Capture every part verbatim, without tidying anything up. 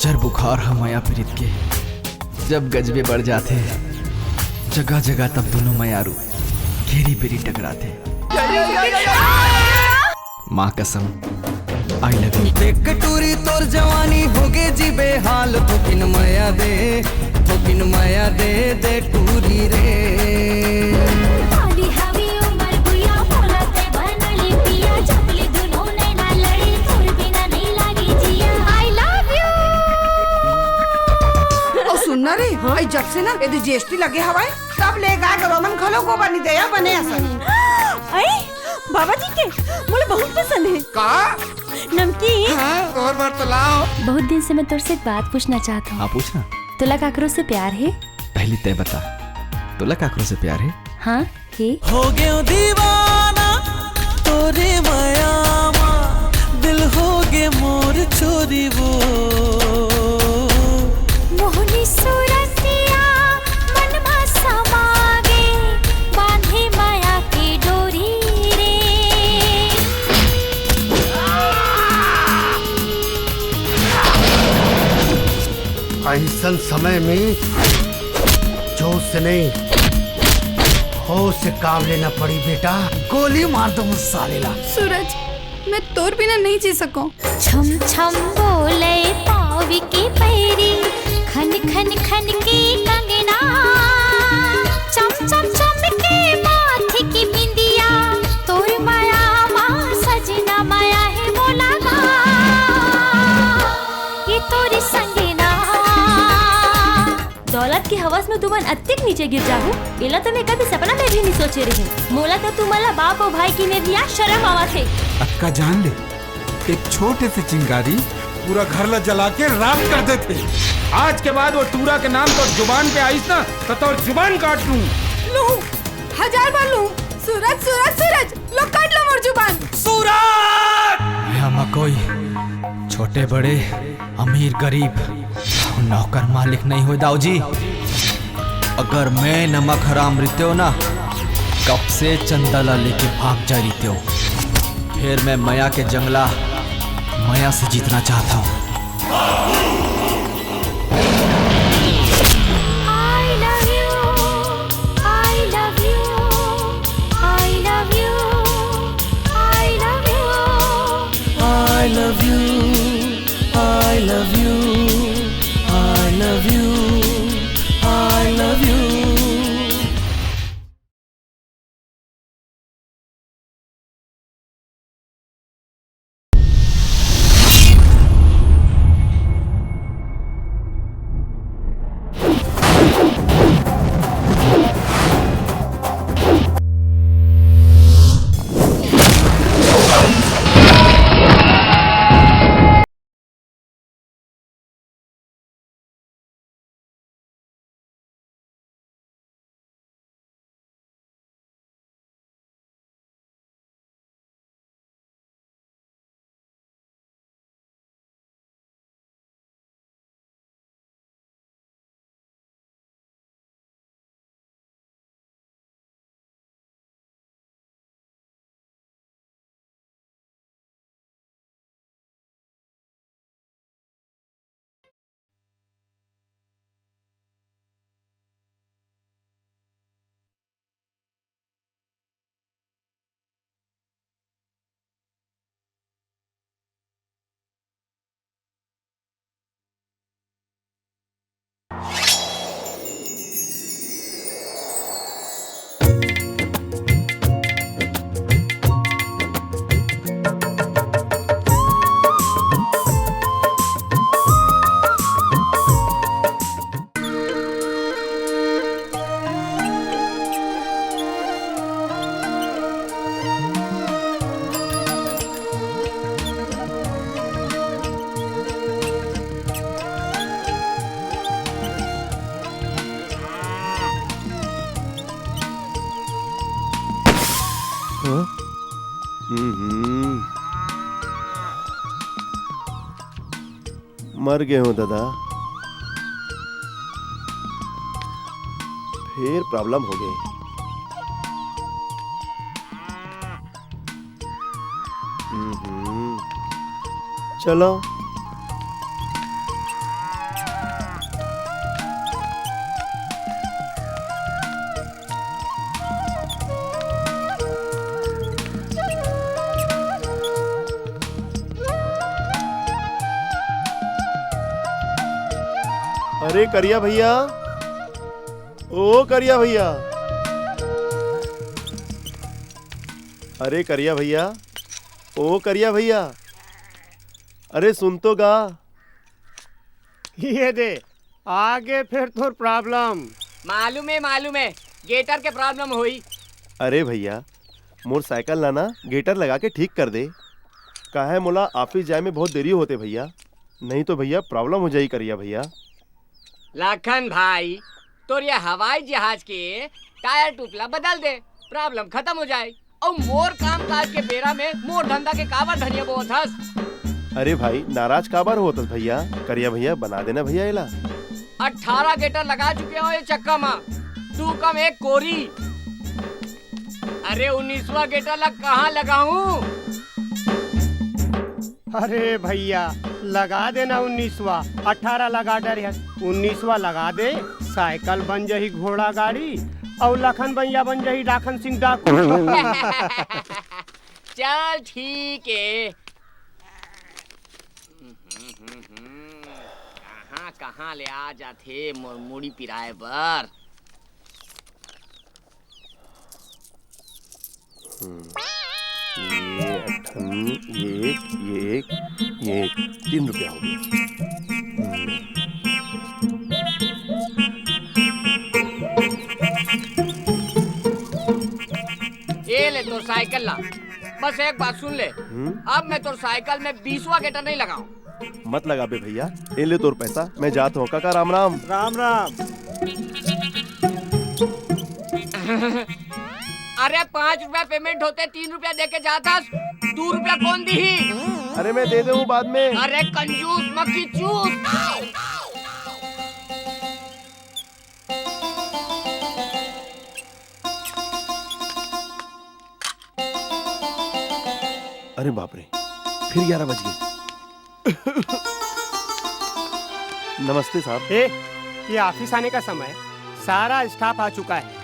जर बुखार ह मया पीरित के जब गजबे बढ़ जाथे, जगह जगह तब दूनों मयारू घेरी बेरी टकराथे। माँ कसम, I love you। देख टूरी तोर जवानी होगे जी बेहाल, थोकिन मया दे, थोकिन मया दे, दे टूरी रे। काली हवी उमर गुया, मोला ते बनली पिया, जब ले दुनो नैना लड़ी, तोर बिना नहीं लागी जिया। I love you। अउ सुन ना रे, हाँ? जब से ना एदे G S T लगे हवय, तब ले गाय गरु मन घलो गोबर नहीं देया बने असन। आई, बाबा जी के मोला बहुत पसंद हे। का? नमकीन। हाँ, और बार तो लाओ। बहुत दिन से मैं तोर से एक बात पूछना चाहत हूँ। हाँ, पूछना। तोला काकरो से प्यार हे? पहली तय बता, तोला काकरो से प्यार हे? हाँ, हे। हो गयो दीवाना तोरे मया मा, दिल हो गे मोर चोरी वो। मोहनी सूरतिया मन मा समा गे, बांधे मया के डोरी रे। अइसन समय में जोश से नहीं, होश से काम लेना पड़ी बेटा। गोली मार दो उस साले ला। सूरज, मैं तोर बिना नहीं जी सकूं। छम छम बोले पावी के पैरी, खन खन खन के कंगना, चम चम चम के माथे की बिंदिया, तोर माया मा सजना माया है मोला गा, ये तोर संगना। दौलत के हवस में तुमन अतिक नीचे गिर जाहू, एला तो मैं कभी सपना में भी नहीं सोचे रहे। मोला तो तुमन ला बाप अउ भाई की मेर लिया शर्म आवत हे। अतका जान ले, एक छोटे से चिंगारी पूरा घर ला जला के राख कर देथे। आज के बाद वो टूरा के नाम तोर जुबान पे आइस ना, तो तोर जुबान काट लूं। लूं, हजार बार लूं। सूरज, सूरज, सूरज, लो काट लो मोर जुबान। सूरज! यहाँ मा कोई छोटे बड़े, अमीर गरीब, नौकर मालिक नहीं होय दाऊ जी। अगर मैं नमक हराम रितेव ना, कब से चंदा ला लेके भाग जा रितेव। फिर मैं मया के जंगला मया से जीतना चाहता हूँ। I love you, I love you, I love you, I love you। I love you, I love you, I love you, I love you। हाँ? हम्म। मर गे हों दादा, फेर problem होगे। हम्म, चलो। अरे करिया भैया, ओ करिया भैया, अरे करिया भैया, ओ करिया भैया, अरे सुन तो गा। ये दे, आगे फिर तोर प्रॉब्लम। मालूम है, मालूम है, गेटर के प्रॉब्लम होई। अरे भैया, मोर साइकिल ला ना गेटर लगा के ठीक कर दे। काहे मोला ऑफिस जाए में बहुत देरी होते भैया, नहीं तो भैया प्रॉब्लम हो जाई करिया भैया। लखन भाई, तोर ये हवाई जहाज के टायर ट्यूब ला बदल दे, प्रॉब्लम खत्म हो जाए। अउ मोर काम काज के बेरा में मोर धंधा के काबर धनिया बोवत हस? अरे भाई, नाराज काबर होत हस भैया? करिया भैया, बना देना भैया एला। अठारह गेटर लगा चुके हो ये चक्का मा, दू कम एक कोरी। अरे उन्नीसवा गेटर ला कहाँ लगाऊं? अरे भैया, लगा देना उन्नीसवा, अठारह लगा डरे हस, उन्नीसवा लगा दे, साइकिल बन जही घोड़ा गाड़ी, अउ लखन भैया बन जही लाखन सिंह डाकू। चल ठीक है। कहाँ कहाँ ले आ जाथे मोर मुड़ी पिराए बर। हम्म। ये अठन, ये एक, ये एक, ये एक, तीन रुपया हो गया। हम्म। ये ले तोर साइकिल ला। बस एक बात सुन ले, हम्म? अब मैं तोर साइकिल में बीसवा गेटर नहीं लगाऊं। मत लगा बे भैया, ए ले तोर पैसा, मैं जात हूँ। काका राम राम। राम राम। अरे पाँच रुपया पेमेंट होते तीन रुपया दे के जात हस, दू रुपया कौन दीही? अरे मैं दे दे हूँ बाद में। अरे कंजूस मक्खी चूस। अरे बाप रे, फिर ग्यारह बज गए। नमस्ते साहब। ए, ये ऑफिस आने का समय है, सारा स्टाफ आ चुका है।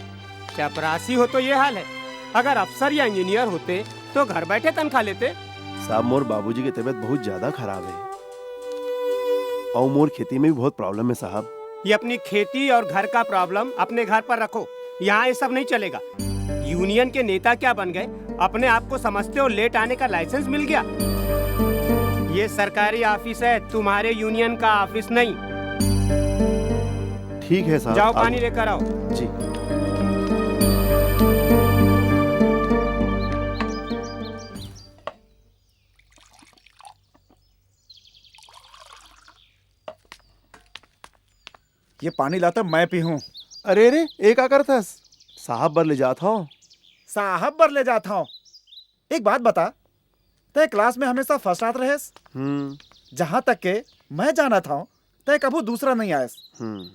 चपरासी हो तो ये हाल है, अगर अफसर या इंजीनियर होते तो घर बैठे तनख्वाह लेते। साहब, मोर बाबूजी की तबीयत बहुत ज्यादा खराब है और मोर खेती में भी बहुत प्रॉब्लम है साहब। ये अपनी खेती और घर का प्रॉब्लम अपने घर पर रखो, यहाँ ये सब नहीं चलेगा। यूनियन के नेता क्या बन गए, अपने आप को समझते हो, लेट आने का लाइसेंस मिल गया। ये सरकारी ऑफिस है, तुम्हारे यूनियन का ऑफिस नहीं। ठीक है साहब, जाओ, आप पानी लेकर आओ। जी। ये पानी लाता मैं पीहूं। अरे रे, ए का करथस? साहब बर ले जात हव। साहब बर ले जात हव। एक बात बता, तय क्लास में हमेशा फर्स्ट आत रहेस। हम्म। जहां तक के मैं जानत हव, तय कभू दूसरा नहीं आयस। हम्म।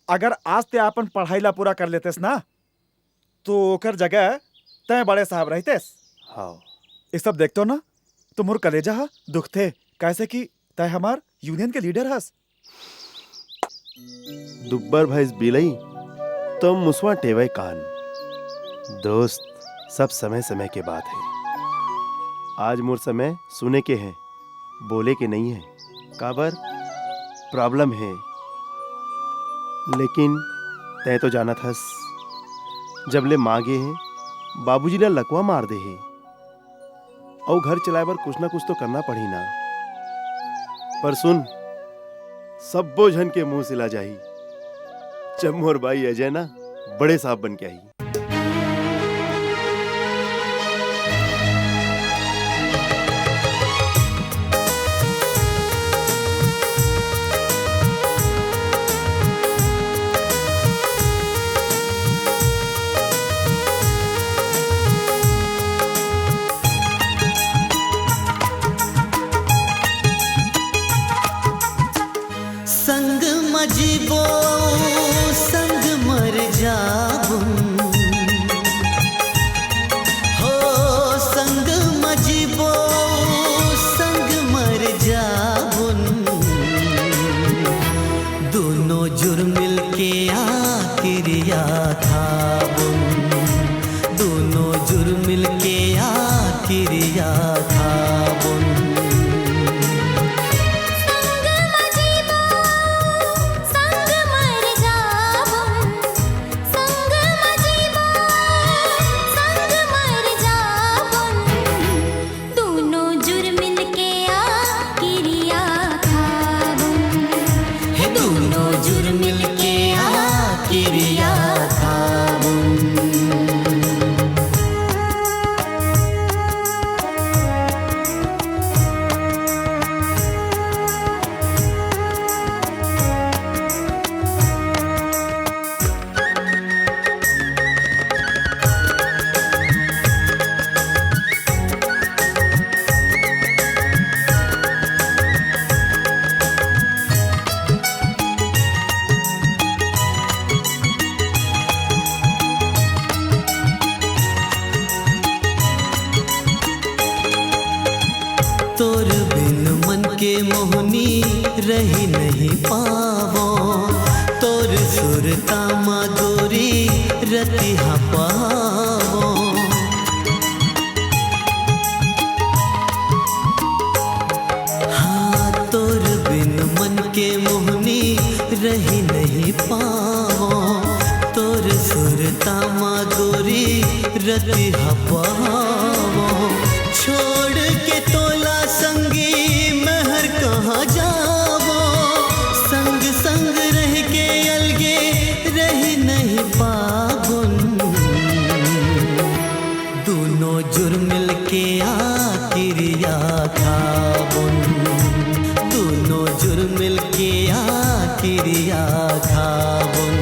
अगर आज ते अपन पढ़ाई ला पूरा कर लेतेस ना, तो ओकर जगह तय बड़े साहब रहतेस। हाँ। ये सब देखतो ना, तो मोर कलेजा हा दुखथे, कैसे कि तय हमार यूनियन के लीडर हस। दुब्बर भैंस बिलई तो मुसवा टेवय कान। दोस्त, सब समय समय के बात है। आज मोर समय सुने के है, बोले के नहीं है। काबर? प्रॉब्लम है। लेकिन तय तो जानत हस, जब ले माँ गे हे, बाबूजी ला लकवा मार दे हे। अउ घर चलाए बर कुछ ना कुछ तो करना पड़ही ना। पर सुन, सब्बो झन के मुंह सिला जाही, जब मोर बाई अजय ना बड़े साहब बन के आही। संग म जीबो, संग मर जाबुन। हो, संग म जीबो, संग मर जाबुन। दूनों जुर मिलके आ किरिया खाबुन। दूनों जुर मिलके आ किरिया खाबुन। संग म जीबो, मोहनी रही नहीं पावो, तोर सुरता मा गोरी रतिहा पावो। हाँ, तोर बिन मन के मोहनी रही नहीं पावो, तोर सुरता मा गोरी रतिहा पावो। छोड़ के तोला संगी महर कहाँ जावो, संग संग रह के अलगे रही नहीं पाबुन। दूनो जुर मिल के आ किरिया खाबुन, दूनो जुर मिल के आ किरिया खाबुन।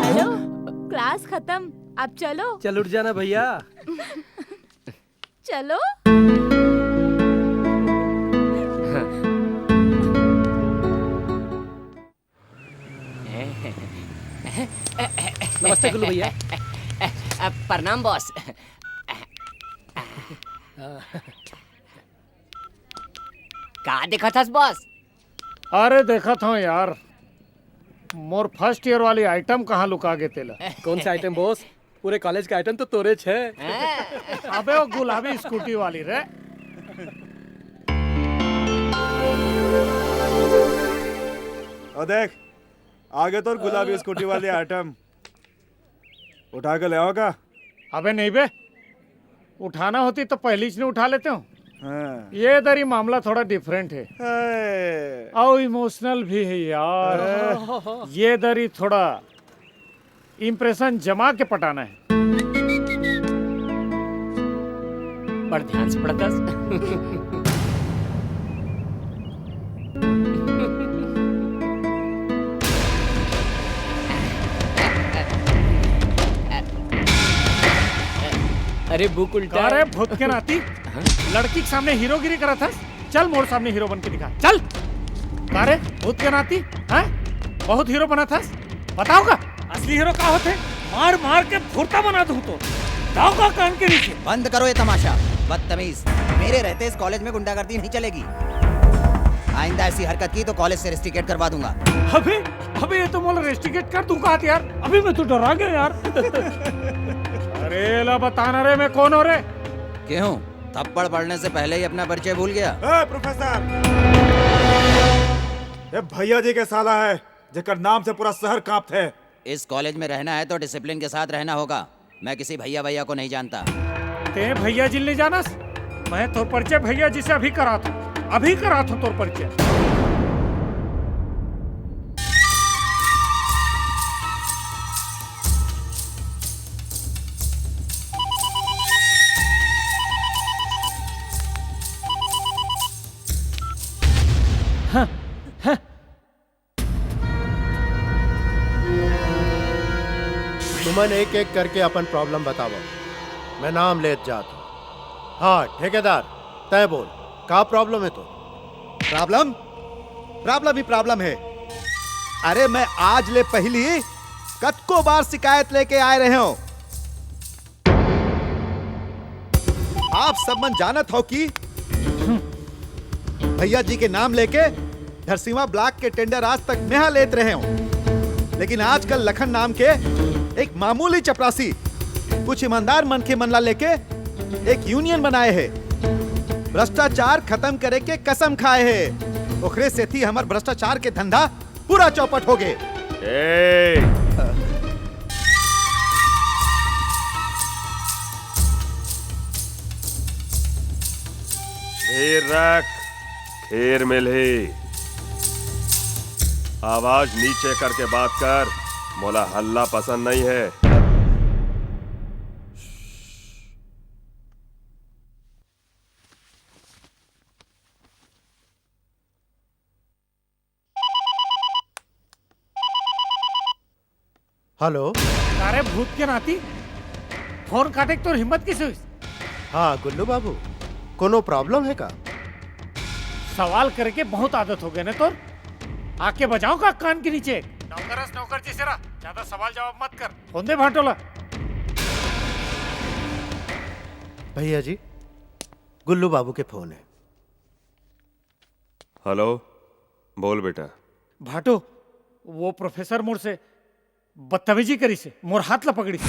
हेलो, क्लास खत्म, अब चलो। चल उठ जाना भैया। चलो। नमस्ते गुल्लू भैया। प्रणाम बॉस। का देखत हस बॉस? अरे देखत हूँ यार, मोर फर्स्ट ईयर वाली आइटम कहाँ लुका गे तेला। कौन सा आइटम बॉस? पूरे कॉलेज का आइटम तो तोरे छे। अबे वो गुलाबी स्कूटी वाली रे। ओ देख, आगे तोर गुलाबी स्कूटी वाली आइटम। उठा के ले आओ का? अबे नहीं बे, उठाना होती तो पहली च नहीं उठा लेते हो। हाँ। ये दरी मामला थोड़ा डिफरेंट है। है। और इमोशनल भी है यार। है। ये दरी थोड़ा इम्प्रेशन जमा के पटाना है। बड़ ध्यान से पढ़तस। अरे बुक उल्टा अरे है। भूत के नाती, लड़की के सामने हीरोगिरी करत हस। चल मोर सामने हीरो बन के दिखा, चल। अरे भूत के नाती, हैं? बहुत हीरो बनत हस। बताओ का असली हीरो का होथे? मार मार के भुरता बना दूं तो। दाव का कान के नीचे। बंद करो ये तमाशा। बदतमीज, मेरे रहते इस कॉलेज में गुंडागर्दी नहीं चलेगी। आइंदा ऐसी हरकत की तो कॉलेज से रेस्ट्रिकेट करवा दूंगा। अबे, अबे ये तो मोला रेस्ट्रिकेट कर दूंगा यार। अभी मैं तो डरा गया यार। अरे ला बताना रे, मैं कौन हो रे? क्यों, थप्पड़ पड़ने से पहले ही अपना परिचय भूल गया? ए, प्रोफेसर, ये भैया जी के साला है, जेकर नाम से पूरा शहर कांपथे। इस कॉलेज में रहना है तो डिसिप्लिन के साथ रहना होगा। मैं किसी भैया भैया को नहीं जानता। ते भैया जी नहीं जानस? मैं तोर परिचय भैया जी से अभी करात हूँ, अभी करात हूँ तोर परिचय। हाँ, हाँ। तुमन एक एक करके अपन प्रॉब्लम बतावव, मैं नाम लेत जात हूँ। हाँ ठेकेदार, तय बोल, का प्रॉब्लम है तो? प्रॉब्लम? प्रॉब्लम ही प्रॉब्लम है। अरे मैं आज ले पहली कतको बार शिकायत लेके आए रहे हूँ। आप सब मन जानत हो कि भैया जी के नाम लेके धरसीवा ब्लॉक के टेंडर आज तक मेहा लेत रहे हो, लेकिन आजकल लखन नाम के एक मामूली चपरासी कुछ ईमानदार मनखे मन ला लेके एक यूनियन बनाए हे, भ्रष्टाचार खत्म करे के कसम खाए हे। ओकरे सेती हमर भ्रष्टाचार के धंधा पूरा चौपट हो गए। ए! धीर रख, खीर मिलही। आवाज नीचे करके बात कर, मोला हल्ला पसंद नहीं है। हेलो। अरे भूत के नाती, फोन काटे के तोर हिम्मत किसे होइस? हाँ गुल्लू बाबू, कोनो प्रॉब्लम है का? सवाल करे के बहुत आदत हो गए ना तोर। आके बजाओ का कान के नीचे? नौकर अस नौकर जैसे रह, ज्यादा सवाल जवाब मत कर। फोन दे भाटो ला। भैया जी, गुल्लू बाबू के फोन है। हेलो, बोल बेटा। भाटो, वो प्रोफेसर मोर से बदतमीजी करिस हे, मोर हाथ ला पकड़िस हे।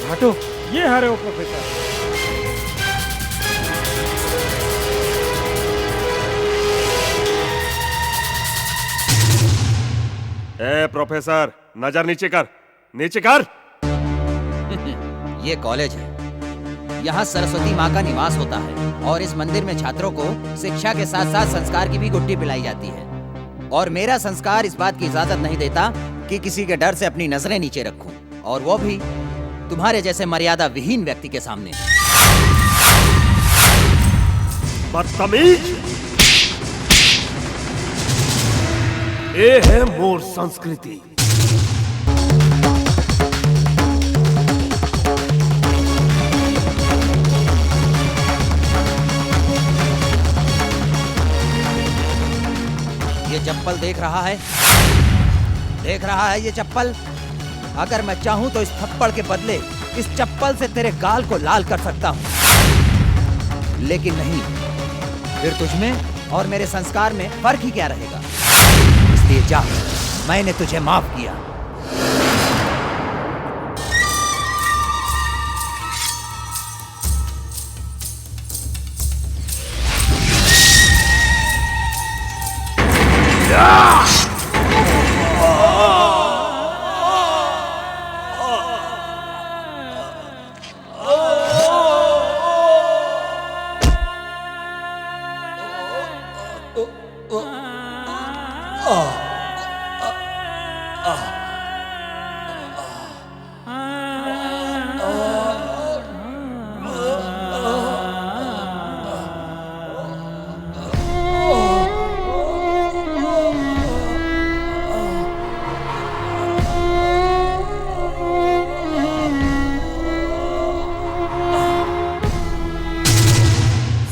भाटो, ये हरे वो प्रोफेसर। ए प्रोफेसर, नजर नीचे कर, नीचे कर। ये कॉलेज है, यहाँ सरस्वती माँ का निवास होता है और इस मंदिर में छात्रों को शिक्षा के साथ साथ संस्कार की भी गुट्टी पिलाई जाती है। और मेरा संस्कार इस बात की इजाजत नहीं देता कि किसी के डर से अपनी नजरें नीचे रखूं, और वो भी तुम्हारे जैसे मर्यादा विहीन व्यक्ति के सामने। बदतमीज, ये है मोर संस्कृति। ये चप्पल देख रहा है? देख रहा है ये चप्पल? अगर मैं चाहूं तो इस थप्पड़ के बदले इस चप्पल से तेरे गाल को लाल कर सकता हूं, लेकिन नहीं, फिर तुझमें और मेरे संस्कार में फर्क ही क्या रहेगा? इसलिए जा, मैंने तुझे माफ किया।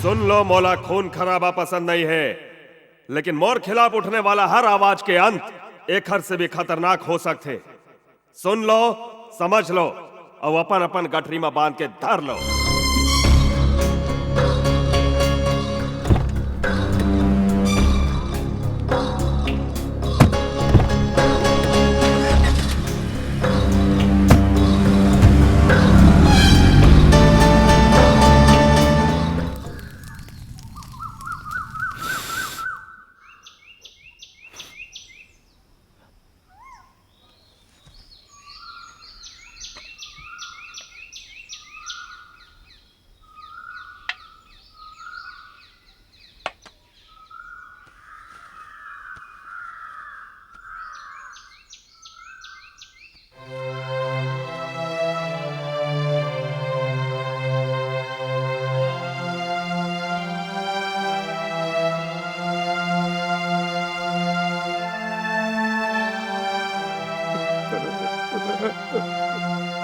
सुन लो, मोला खून खराबा पसंद नहीं है, लेकिन मोर खिलाफ उठने वाला हर आवाज के अंत एखर से भी खतरनाक हो सकथे। सुन लो, समझ लो, अउ अपन अपन गठरी म बांध के धर लो।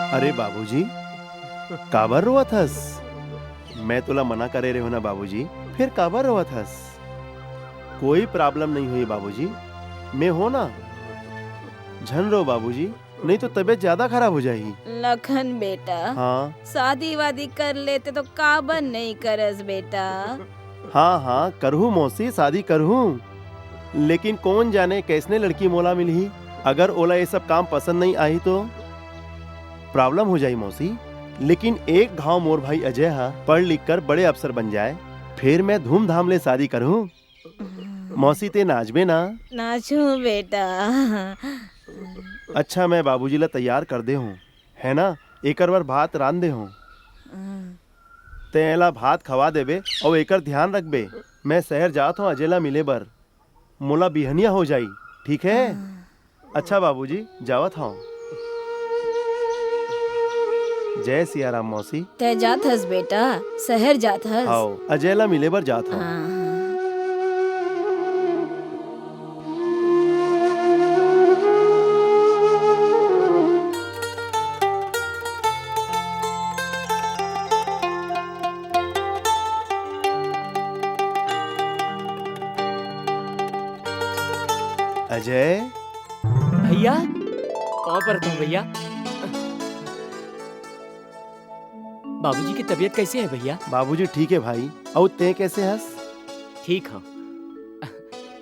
अरे बाबूजी, काबर रोवत हस? मैं तोला मना करे रेहेंव ना बाबूजी, फेर काबर रोवत हस? कोई problem नहीं होही बाबूजी, मैं हों ना। झन रो बाबूजी, नहीं तो तबीयत ज्यादा खराब हो जाही। लखन बेटा, हाँ। शादी वादी कर लेते तो काबर नहीं करस बेटा? हाँ, हाँ, करहूँ मौसी, शादी करहूँ। लेकिन कोन जाने कइसने लड़की मोला मिलही। अगर ओला ये सब काम पसंद नहीं आही तो problem हो जाही मौसी। लेकिन एक घांव मोर भाई अजय ह पढ़ लिख कर बड़े अफसर बन जाए, फेर मैं धूमधाम ले शादी करहूँ। मौसी, तें नाचबे ना? नाचहूँ बेटा। अच्छा, मैं बाबूजी ला तैयार कर दे हूँ, है ना? एकर बर भात रांध दे हूँ। तें एला भात खवा देबे अउ एकर ध्यान रखबे। मैं शहर जात हूँ अजय ला मिले बर। मोला बिहनिया हो जाही, ठीक है? अच्छा बाबूजी, जावत हंव। जय सिया राम मौसी। तैं जात हस बेटा, शहर जात हस? हव, अजय ला मिले बर जात हंव। हाँ। अजय। भैया, पाँव परत हंव भैया। बाबूजी के तबीयत कइसे हे भैया? बाबूजी ठीक हे भाई, अउ तें कइसे हस? ठीक हंव।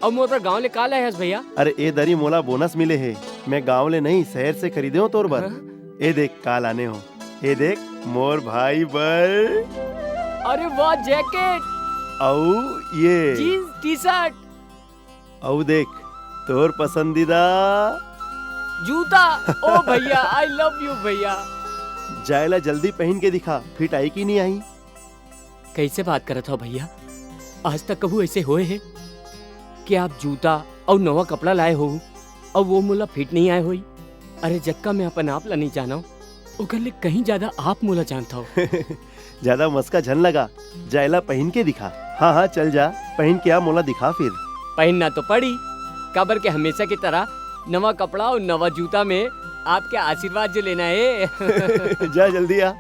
अउ मोर बर गांव ले का लाए हस भैया? अरे ए दरी मोला bonus मिले हे, मैं गांव ले नहीं शहर से खरीदे हंव तोर बर। हाँ? ए देख का लाने हंव, ए देख मोर भाई बर। अरे वाह, jacket। अउ ये jeans T-shirt। अउ देख, तोर पसंदीदा जूता। ओ भैया, I love you भैया। जा एला जल्दी पहिन के दिखा, fit आही कि नहीं आही। कइसे बात करत हव भैया? आज तक कभू अइसे होए हे कि आप जूता अउ नवा कपड़ा लाए हो अउ वो मोला fit नहीं आए होही? अरे जतका मैं अपन आप ला नहीं जानव, ओकर ले कहीं ज्यादा आप मोला जानत हव। ज्यादा मस्का झन लगा, जा एला पहिन के दिखा। हाँ हाँ, चल जा, पहिन के आ, मोला दिखा फिर। पहिनना तो पड़ी, काबर के हमेशा की तरह नवा कपड़ा अउ नवा जूता में आपके आशीर्वाद जो लेना हे। जा जल्दी आ।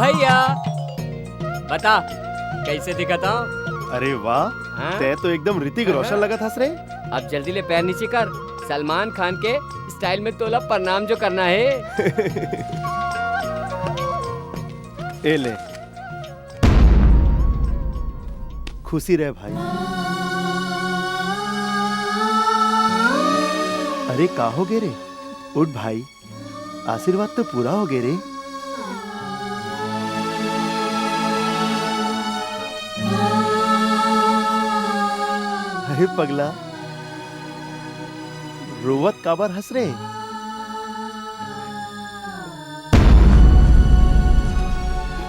भैया, बता, कैसे दिखत हव? अरे वाह, हाँ? तैं तो एकदम ऋतिक रोशन लगत हस रे। अब जल्दी ले पैर नीचे कर, सलमान खान के style में तोला प्रणाम जो करना हे। ए ले, खुशी रह भाई। अरे, का हो गे रे? उठ भाई, आशीर्वाद तो पूरा हो गे रे। अरे पगला, रोवत काबर हस रे?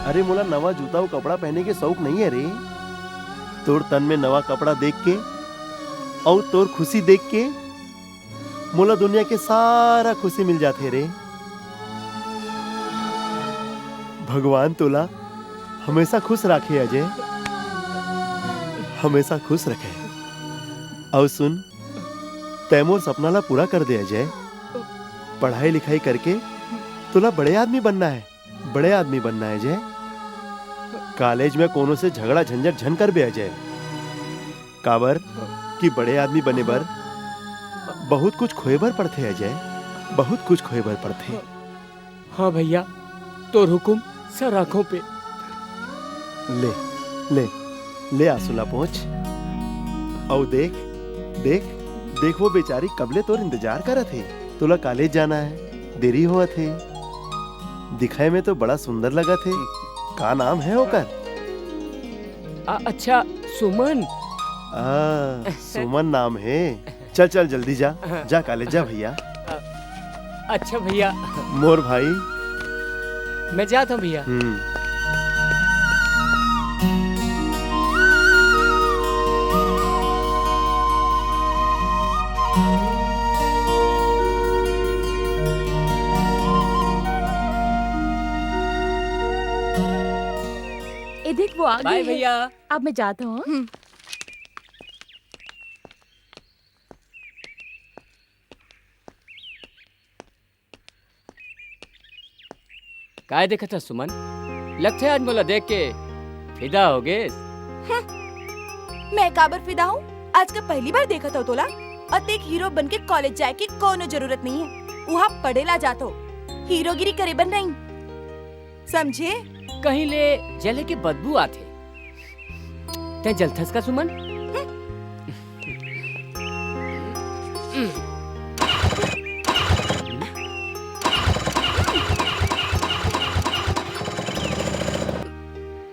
अरे, मोला नवा जूता अउ कपड़ा पहने के शौक नइ हे रे। तोर तन में नवा कपड़ा देख के अउ तोर खुशी देख के मोला दुनिया के सारा खुशी मिल जाथे रे। भगवान तोला हमेशा खुश राखे अजय, हमेशा खुश रखे। अउ सुन, तैं मोर सपना ला पूरा कर दे अजय। पढ़ाई लिखाई करके तोला बड़े आदमी बनना हे, बड़े आदमी बनना हे अजय। कॉलेज में कोनो से झगड़ा झंझट झन करबे अजय, काबर कि बड़े आदमी बने बर बहुत कुछ खोए बर पड़थे अजय, बहुत कुछ खोए बर पड़थे। हाँ भैया, तोर हुकुम सर आँखों पे। ले, ले, ले आंसू ला पोंछ। अउ देख, देख, देख वो बेचारी कब ले तोर इंतजार करत हे। तोला कॉलेज जाना हे, देरी होवत हे। दिखाई में तो बड़ा सुंदर लगत हे। का नाम हे ओकर? आ, अच्छा, सुमन। आ, सुमन नाम हे। चल चल, जल्दी जा, हाँ। जा कॉलेज जा भैया। अच्छा भैया। मोर भाई। मैं जात हूँ भैया। हम्म। ए देख, वो आ गई है। भैया। अब मैं जाता हूँ। हम्म। काय देखत हस सुमन? लगथे आज मोला देख के फिदा हो गेस। हम्म, मैं काबर फिदा हूँ? आज का पहली बार देखत हूँ तोला। अउ तें हीरो बन के कॉलेज जाए के कोनो जरूरत नहीं है। वहाँ पढ़े ला जात हो, हीरोगिरी करे बर नहीं, समझे? कहीं ले जले के बदबू आथे। तैं जलथस का सुमन?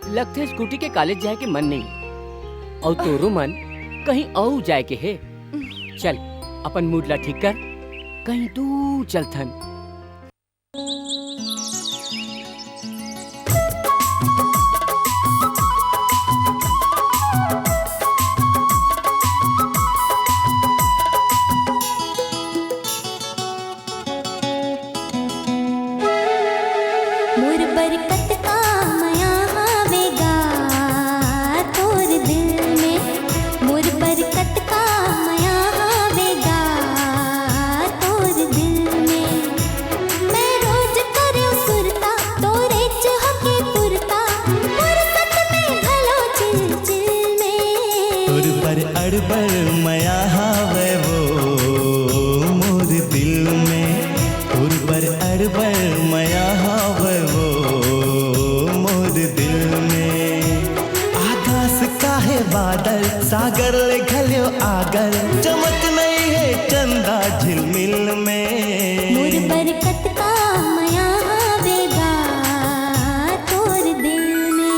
लगथे स्कूटी के कॉलेज जाए के मन नहीं, अउ तोरो मन कहीं अउ जाए के हे। चल, अपन मूड ला ठीक कर, कहीं दूर चलथन। मोर बरकत का मया हावे गा तोर दिल में, मोर बरकत का मया हावे गा तोर दिल में। मैं रोज करेंव सुरता, तोरे चुहके पुरता, फुरसत में घलो चिलचिल में। तोर बर अड़बड़ मया हावे वो मोर दिल में, तोर बर अड़बड़ मया हावे वो मोर दिल में। आकाश का हे बादल, सागर ले घल्यो आगर, चमक नहीं है चंदा झिलमिल में। मोर बरकत का मया हावे गा तोर दिल में।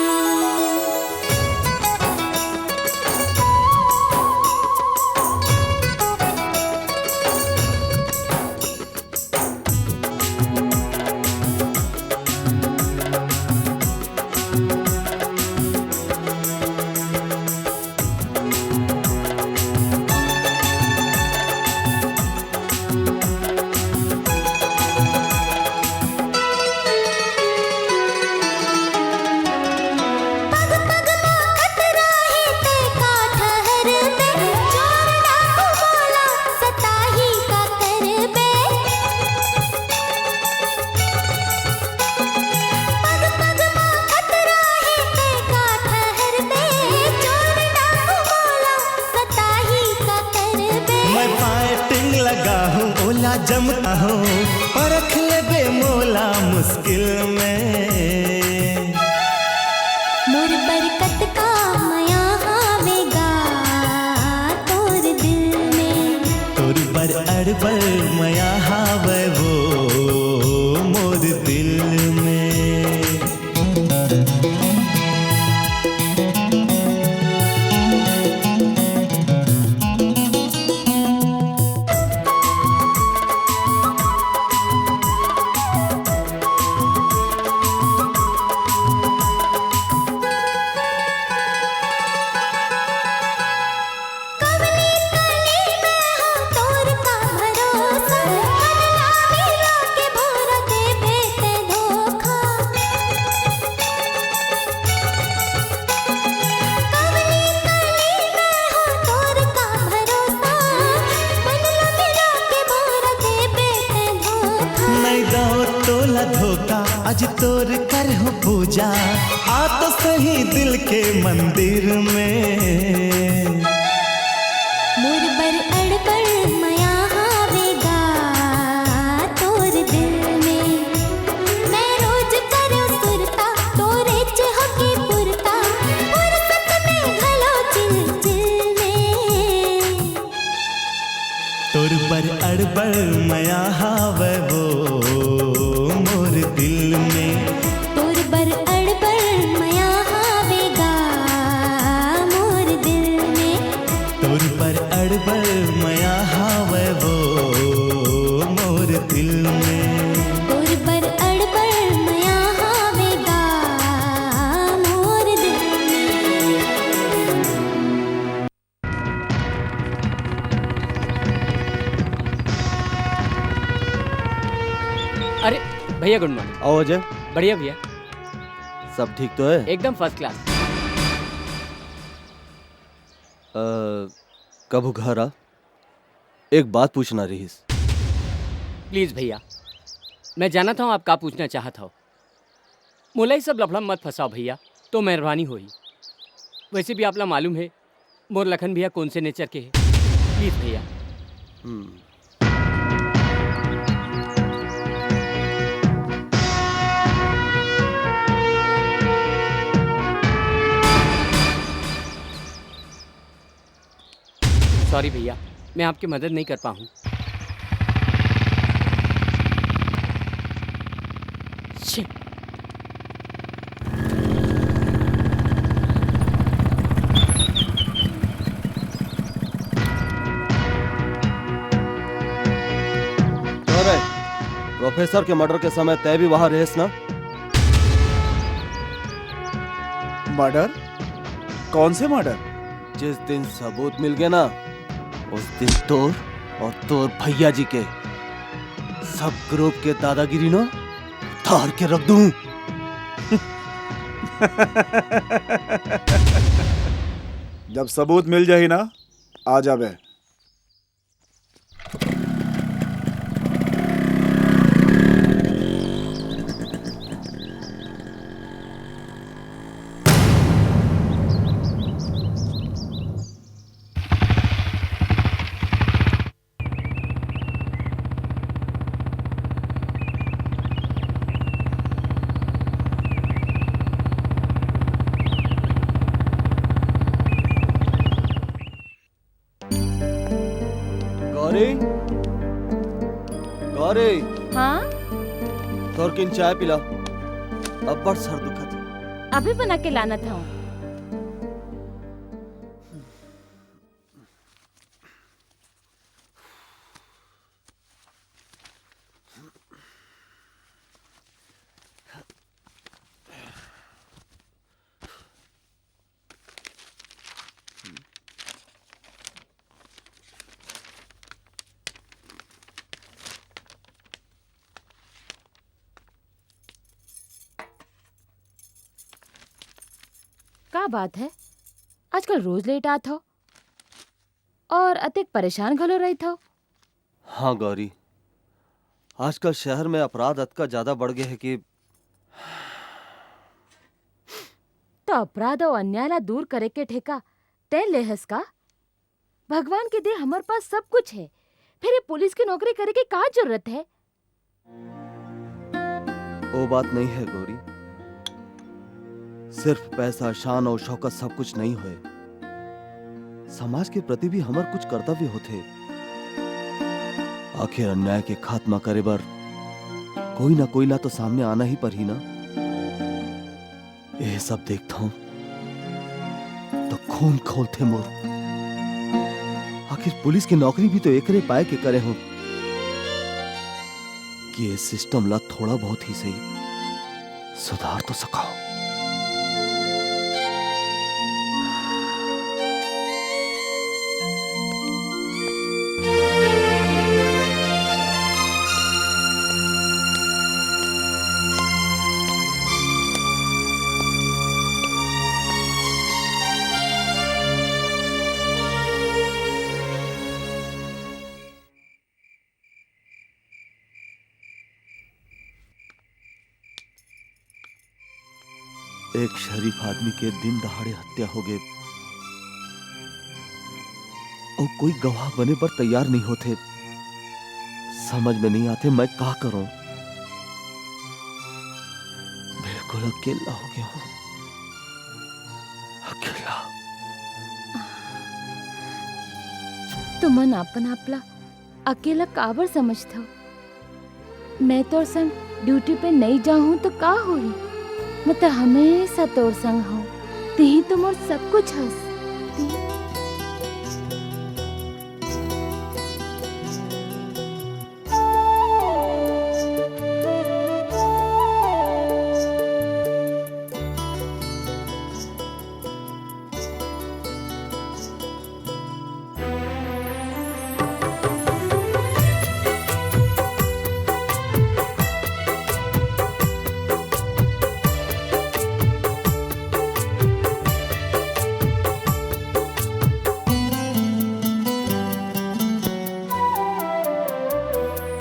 ला जमता हो, परख लेबे मोला मुश्किल में। मोर बरकत का मया हावे गा तोर दिल में। तोर बर अड़बड़ मया हावे वो मोर दिल में। नहीं दो तोला धोखा, आज तोर कर हो पूजा, आ तो सही दिल के मंदिर में। मोर बर अड़बड़ मया हावे गा तोर दिल में। मैं रोज करो सुरता, तोरे च होके पुरता, फुरसत में घलो चिलचिल में। तोर बर अड़बड़ मया हावे वो मोर दिल में। तोर बर अड़बड़ मया हावे गा मोर दिल में। तोर बर अड़बड़ मया हावे वो मोर दिल में। तोर बर अड़बड़ मया हावे गा मोर दिल में। अरे भैया, गुड मॉर्निंग। आओ अजय। बढ़िया भैया। सब ठीक तो है? एकदम फर्स्ट क्लास। अ, कभू घर आ, एक बात पूछना रहीस। प्लीज भैया, मैं जानत हूँ आप का पूछना चाहत हो। मोला ये सब लफड़ा मत फंसाओ भैया, तो मेहरबानी होही। वैसे भी आप ला मालूम है मोर लखन भैया कौन से नेचर के है। प्लीज भैया। हम्म। सॉरी भैया, मैं आपकी मदद नहीं कर पाऊँ। Shit। अरे, प्रोफेसर के मर्डर के समय तय भी वहां रहेस ना? मर्डर? कौन से मर्डर? जिस दिन सबूत मिल गए ना, उस दिन तोर और तोर भैया जी के सब ग्रुप के दादागिरी ना उतार के रख दूं। जब सबूत मिल जाही ना, आ जाबे। गौरी, गौरी। हाँ? थोरकिन चाय पिला, अब्बड़ सर दुखत हे। अभी बना के लानत हूँ। का बात है, आजकल रोज लेट आत हो और अतेक परेशान घलो रहित हो। हाँ गौरी, आजकल शहर में अपराध अतका ज्यादा बढ़ गए है कि तो अपराध अउ अन्याय ला दूर करे के ठेका तैं लेहस का? भगवान के दे हमर पास सब कुछ है, फिर ये पुलिस की नौकरी करे के का जरूरत है? वो बात नहीं है गौरी, सिर्फ पैसा, शान और शौकत सब कुछ नहीं होए। समाज के प्रति भी हमर कुछ कर्तव्य होथे। आखिर अन्याय के खात्मा करे बर कोई ना कोई ला तो सामने आना ही परही ना। ये सब देखता हूँ तो खून खोलथे मोर। आखिर पुलिस की नौकरी भी तो एकरे पाए के करे हूँ कि ये सिस्टम ला थोड़ा बहुत ही सही सुधार तो सका हूँ। एक शरीफ आदमी के दिन दहाड़े हत्या हो गए, अउ कोई गवाह बने बर तैयार नहीं होथे। समझ में नहीं आथे, मैं का करूं? बिल्कुल अकेला हो गया हूं, अकेला। तुमन अपन आप ला अकेला काबर समझथव? मैं तोर संग ड्यूटी पे नइ जाहूं तो का होही? मैं तो हमेशा तोर संग हूं। तिही तो मोर सब कुछ हस।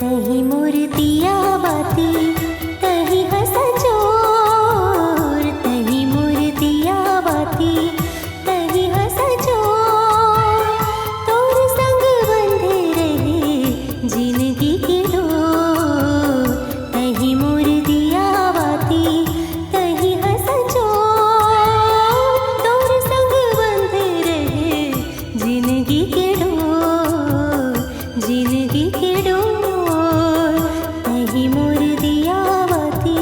तही मोर दिया बाती, तही हस जोर, तही मोर दिया बाती, तही हस जोर, तोर संग बंधे रहे जिनगी के डोर। तही मोर दिया बाती, तही हस जोर, तोर संग बंधे रहे जिनगी के डोर, जिनगी के डोर, तही मोर दिया बाती।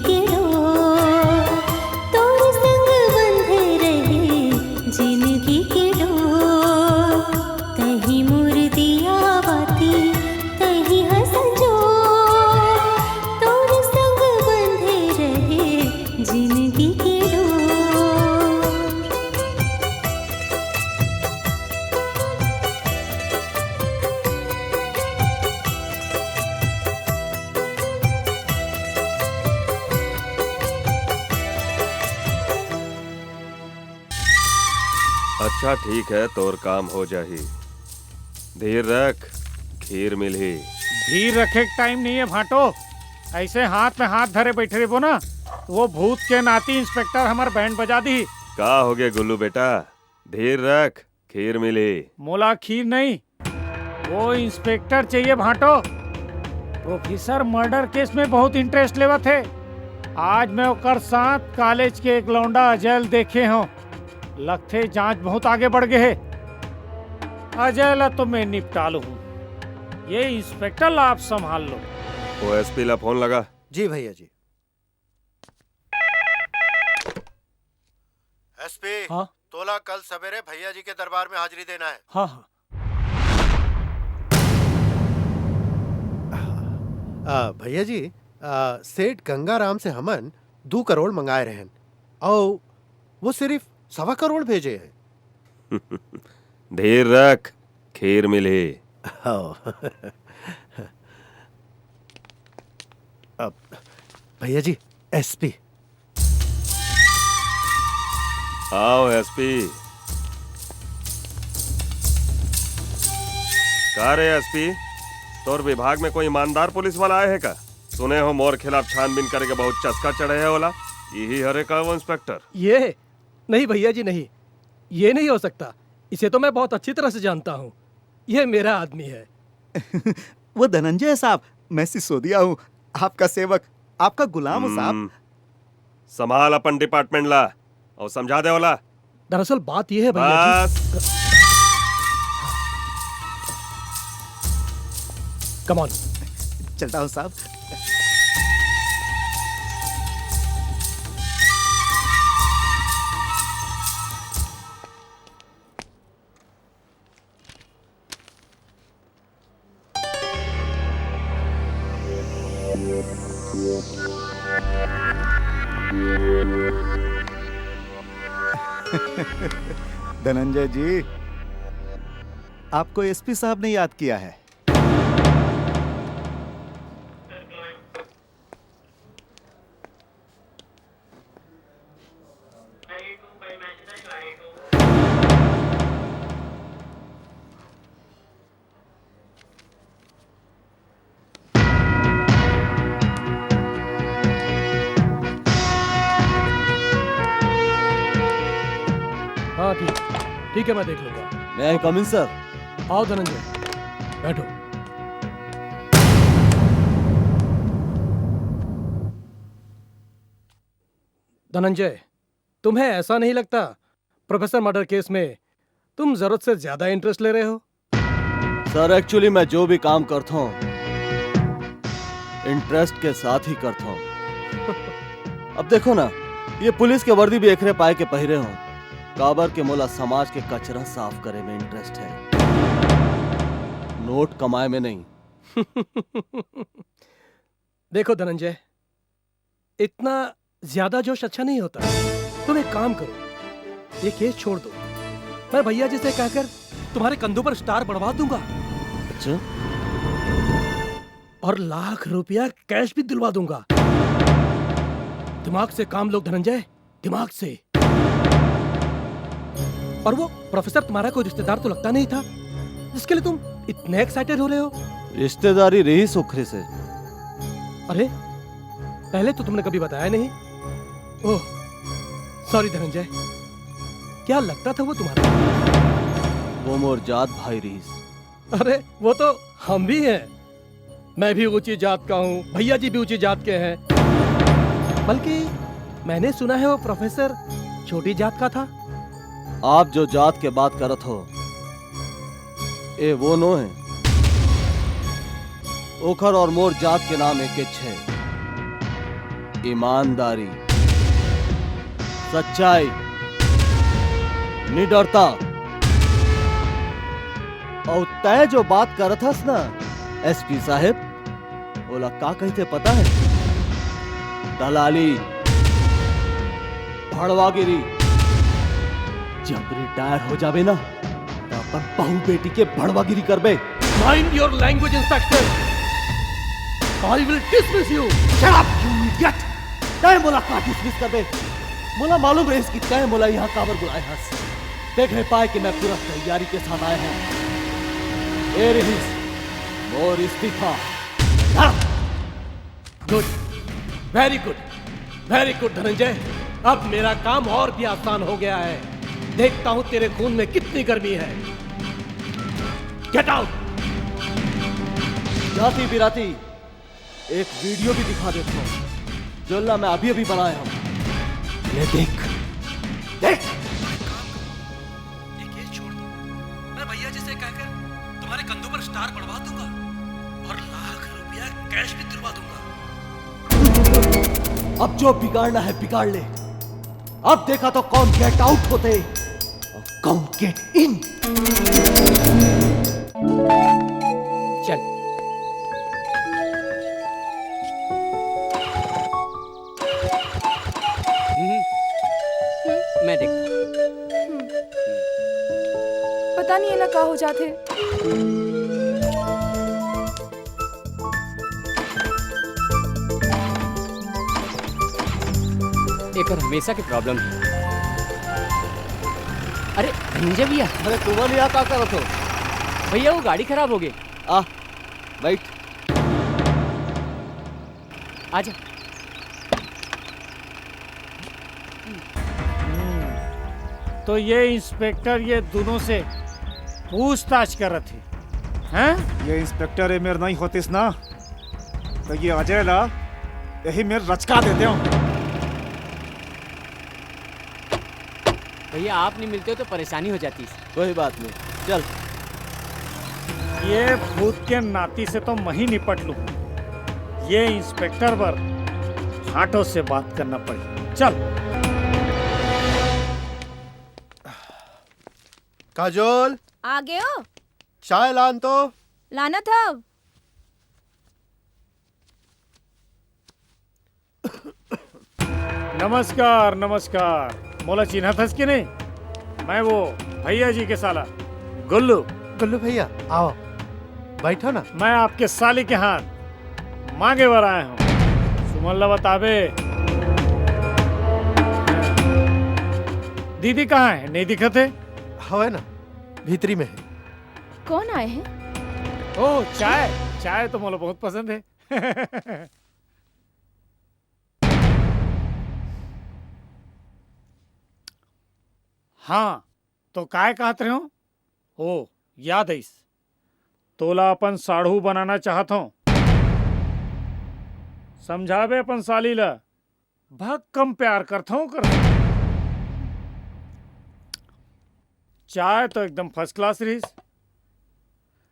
के डोर, तोर संग बंधे रहे जिनगी के डोर। तहीं मोर दिया बाती, तहीं ह संजोर, तोर संग बंधे रहे जिनगी के डोर। अच्छा, ठीक है, तोर काम हो जाही। धीर रख, खीर मिलही। धीर रखे के टाइम नहीं है भांटो। ऐसे हाथ में हाथ धरे बैठे रहिबो ना, तो वो भूत के नाती इंस्पेक्टर हमर बैंड बजा दी। का हो गया गुल्लू बेटा? धीर रख, खीर मिली। मोला खीर नहीं, वो इंस्पेक्टर चाहिए भांटो। प्रोफेसर मर्डर केस में बहुत इंटरेस्ट लेवत हे। आज मैं ओकर साथ कॉलेज के एक लौंडा अजय ल देखे हों। लगथे जांच बहुत आगे बढ़ गए हे। अजय ला तो मैं निपटा लूं, ये इंस्पेक्टर ला आप संभाल लो। वो एसपी ला फोन लगा। जी भैया जी। एसपी, हाँ? तोला कल सवेरे भैया जी के दरबार में हाजिरी देना है। हाँ, हाँ। आ, भैया जी, आ, सेठ गंगाराम से हमन दू करोड़ मंगाए रहन, अउ वो सिर्फ सवा करोड़ भेजे हैं। धीर रख, खीर मिलही। हाँ। अब भैया जी, एसपी। आओ एसपी। का रे एसपी, तोर विभाग में कोई ईमानदार पुलिस वाला आए हे का? सुने हों मोर खिलाफ छानबीन करे के बहुत चस्का चढ़े हे ओला। यही हरे का वो इंस्पेक्टर? ये? नहीं भैया जी, नहीं, ये नहीं हो सकता। इसे तो मैं बहुत अच्छी तरह से जानता हूँ। ये मेरा आदमी है। वो धनंजय है साहब, मैं सिसोदिया हूँ, आपका सेवक, आपका गुलाम हूँ साहब। हम्म, संभाल अपन डिपार्टमेंट ला अउ समझा दे ओला। दरअसल बात ये है भैया जी। बस। Come on. चलता हूँ साहब। धनंजय जी, आपको एसपी साहब ने याद किया है। हाँ, ठीक, ठीक है, मैं देख लूंगा। May I come in, sir? आओ धनंजय, बैठो। धनंजय, तुम्हें ऐसा नहीं लगता प्रोफेसर मर्डर केस में तुम जरूरत से ज्यादा इंटरेस्ट ले रहे हो? सर, एक्चुअली मैं जो भी काम करता हूँ, इंटरेस्ट के साथ ही करता हूँ। अब देखो ना, ये पुलिस के वर्दी भी एकरे पाए के पहिरे हों, काबर के मोला समाज के कचरा साफ करे में इंटरेस्ट है, नोट कमाए में नहीं। देखो धनंजय, इतना ज्यादा जोश अच्छा नहीं होता। तुम एक काम करो, ये केस छोड़ दो। मैं भैया जी से कहकर तुम्हारे कंधों पर स्टार बढ़वा दूंगा। अच्छा? और लाख रुपया कैश भी दिलवा दूंगा। दिमाग से काम लो धनंजय, दिमाग से। और वो प्रोफेसर तुम्हारा कोई रिश्तेदार तो लगता नहीं था, जिसके लिए तुम इतने एक्साइटेड हो रहे हो। रिश्तेदारी रही सुखरी से। अरे, पहले तो तुमने कभी बताया नहीं। ओह, सॉरी धनंजय, क्या लगता था वो तुम्हारा? वो मोर जात भाई रहीस। अरे, वो तो हम भी हैं। मैं भी ऊंची जात का हूँ, भैया जी भी ऊंची जात के हैं। बल्कि मैंने सुना है वो प्रोफेसर छोटी जात का था। आप जो जात के बात करत हो, ए वो नो है। ओखर और मोर जात के नाम एकेच है, ईमानदारी, सच्चाई, निडरता। अउ तैं जो बात करत हस ना, एसपी साहेब, ओला का कहिथे पता है? दलाली, भड़वागिरी। जब रिटायर हो जाबे ना, त अपन बहू बेटी के भड़वागिरी करबे। Mind your language, Inspector. I will dismiss you. Shut up, you idiot. तैं मोला का डिसमिस करबे? मोला मालूम रहिस कि तैं मोला यहाँ काबर बुलाए हस। देखे पाए कि मैं पूरा तैयारी के साथ आए हंव। ए रहिस मोर इस्तीफा। हाँ। Good, very good, very good Dhananjay. अब मेरा काम और भी आसान हो गया है। देखता हूँ तेरे खून में कितनी गर्मी है। Get out. जाती बिराती एक वीडियो भी दिखा देता हूँ, जो ला मैं अभी अभी बनाया हूँ। ले देख, देख। एक ये छोड़ दो, मैं भैया जी से कहकर तुम्हारे कंधों पर स्टार बढ़वा दूंगा और लाख रुपया कैश भी दिलवा दूंगा। अब जो बिगाड़ना है बिगाड़ ले। अब देखा तो कौन गेट आउट होते और कौन गेट इन। चल। हम्म, मैं देखता हूँ। पता नहीं एला का हो जाथे। एकर हमेशा के प्रॉब्लम है। अरे धनंजय भैया। अरे तुमन यहाँ का करत हो? भैया वो गाड़ी खराब हो गई। आ, बैठ। आजा। तो ये इंस्पेक्टर ये दोनों से पूछताछ करत हे, हैं? ये इंस्पेक्टर ए मेर नहीं होतिस ना, तो ये अजय ला यही मेर रचका देते हो। भैया, आप नहीं मिलते तो परेशानी हो जाती। कोई बात नहीं, चल। ये भूत के नाती से तो मैं ही निपट लूं। ये इंस्पेक्टर बर हाथों से बात करना पड़ी। चल। काजोल, आ गयो? चाय लान तो। लानत हव। नमस्कार, नमस्कार। मोला चिन्हत हस कि नहीं? मैं वो भैया जी के साला गुल्लू। गुल्लू भैया, आओ, बैठो ना। मैं आपके साली के हाथ मांगे बर आया हूँ। सुमन ला बताबे। दीदी कहाँ है? नहीं दिखत है। हवे ना, भीतरी में है। कौन आए हैं? ओह, चाय। चाय तो मोला बहुत पसंद है। हाँ, तो काय कहत रहे हो? ओ, याद आइस। तोला अपन साढ़ू बनाना चाहत हूँ। समझाबे अपन साली ला, भक्कम प्यार करत हूँ कर। चाय तो एकदम फर्स्ट क्लास रहीस।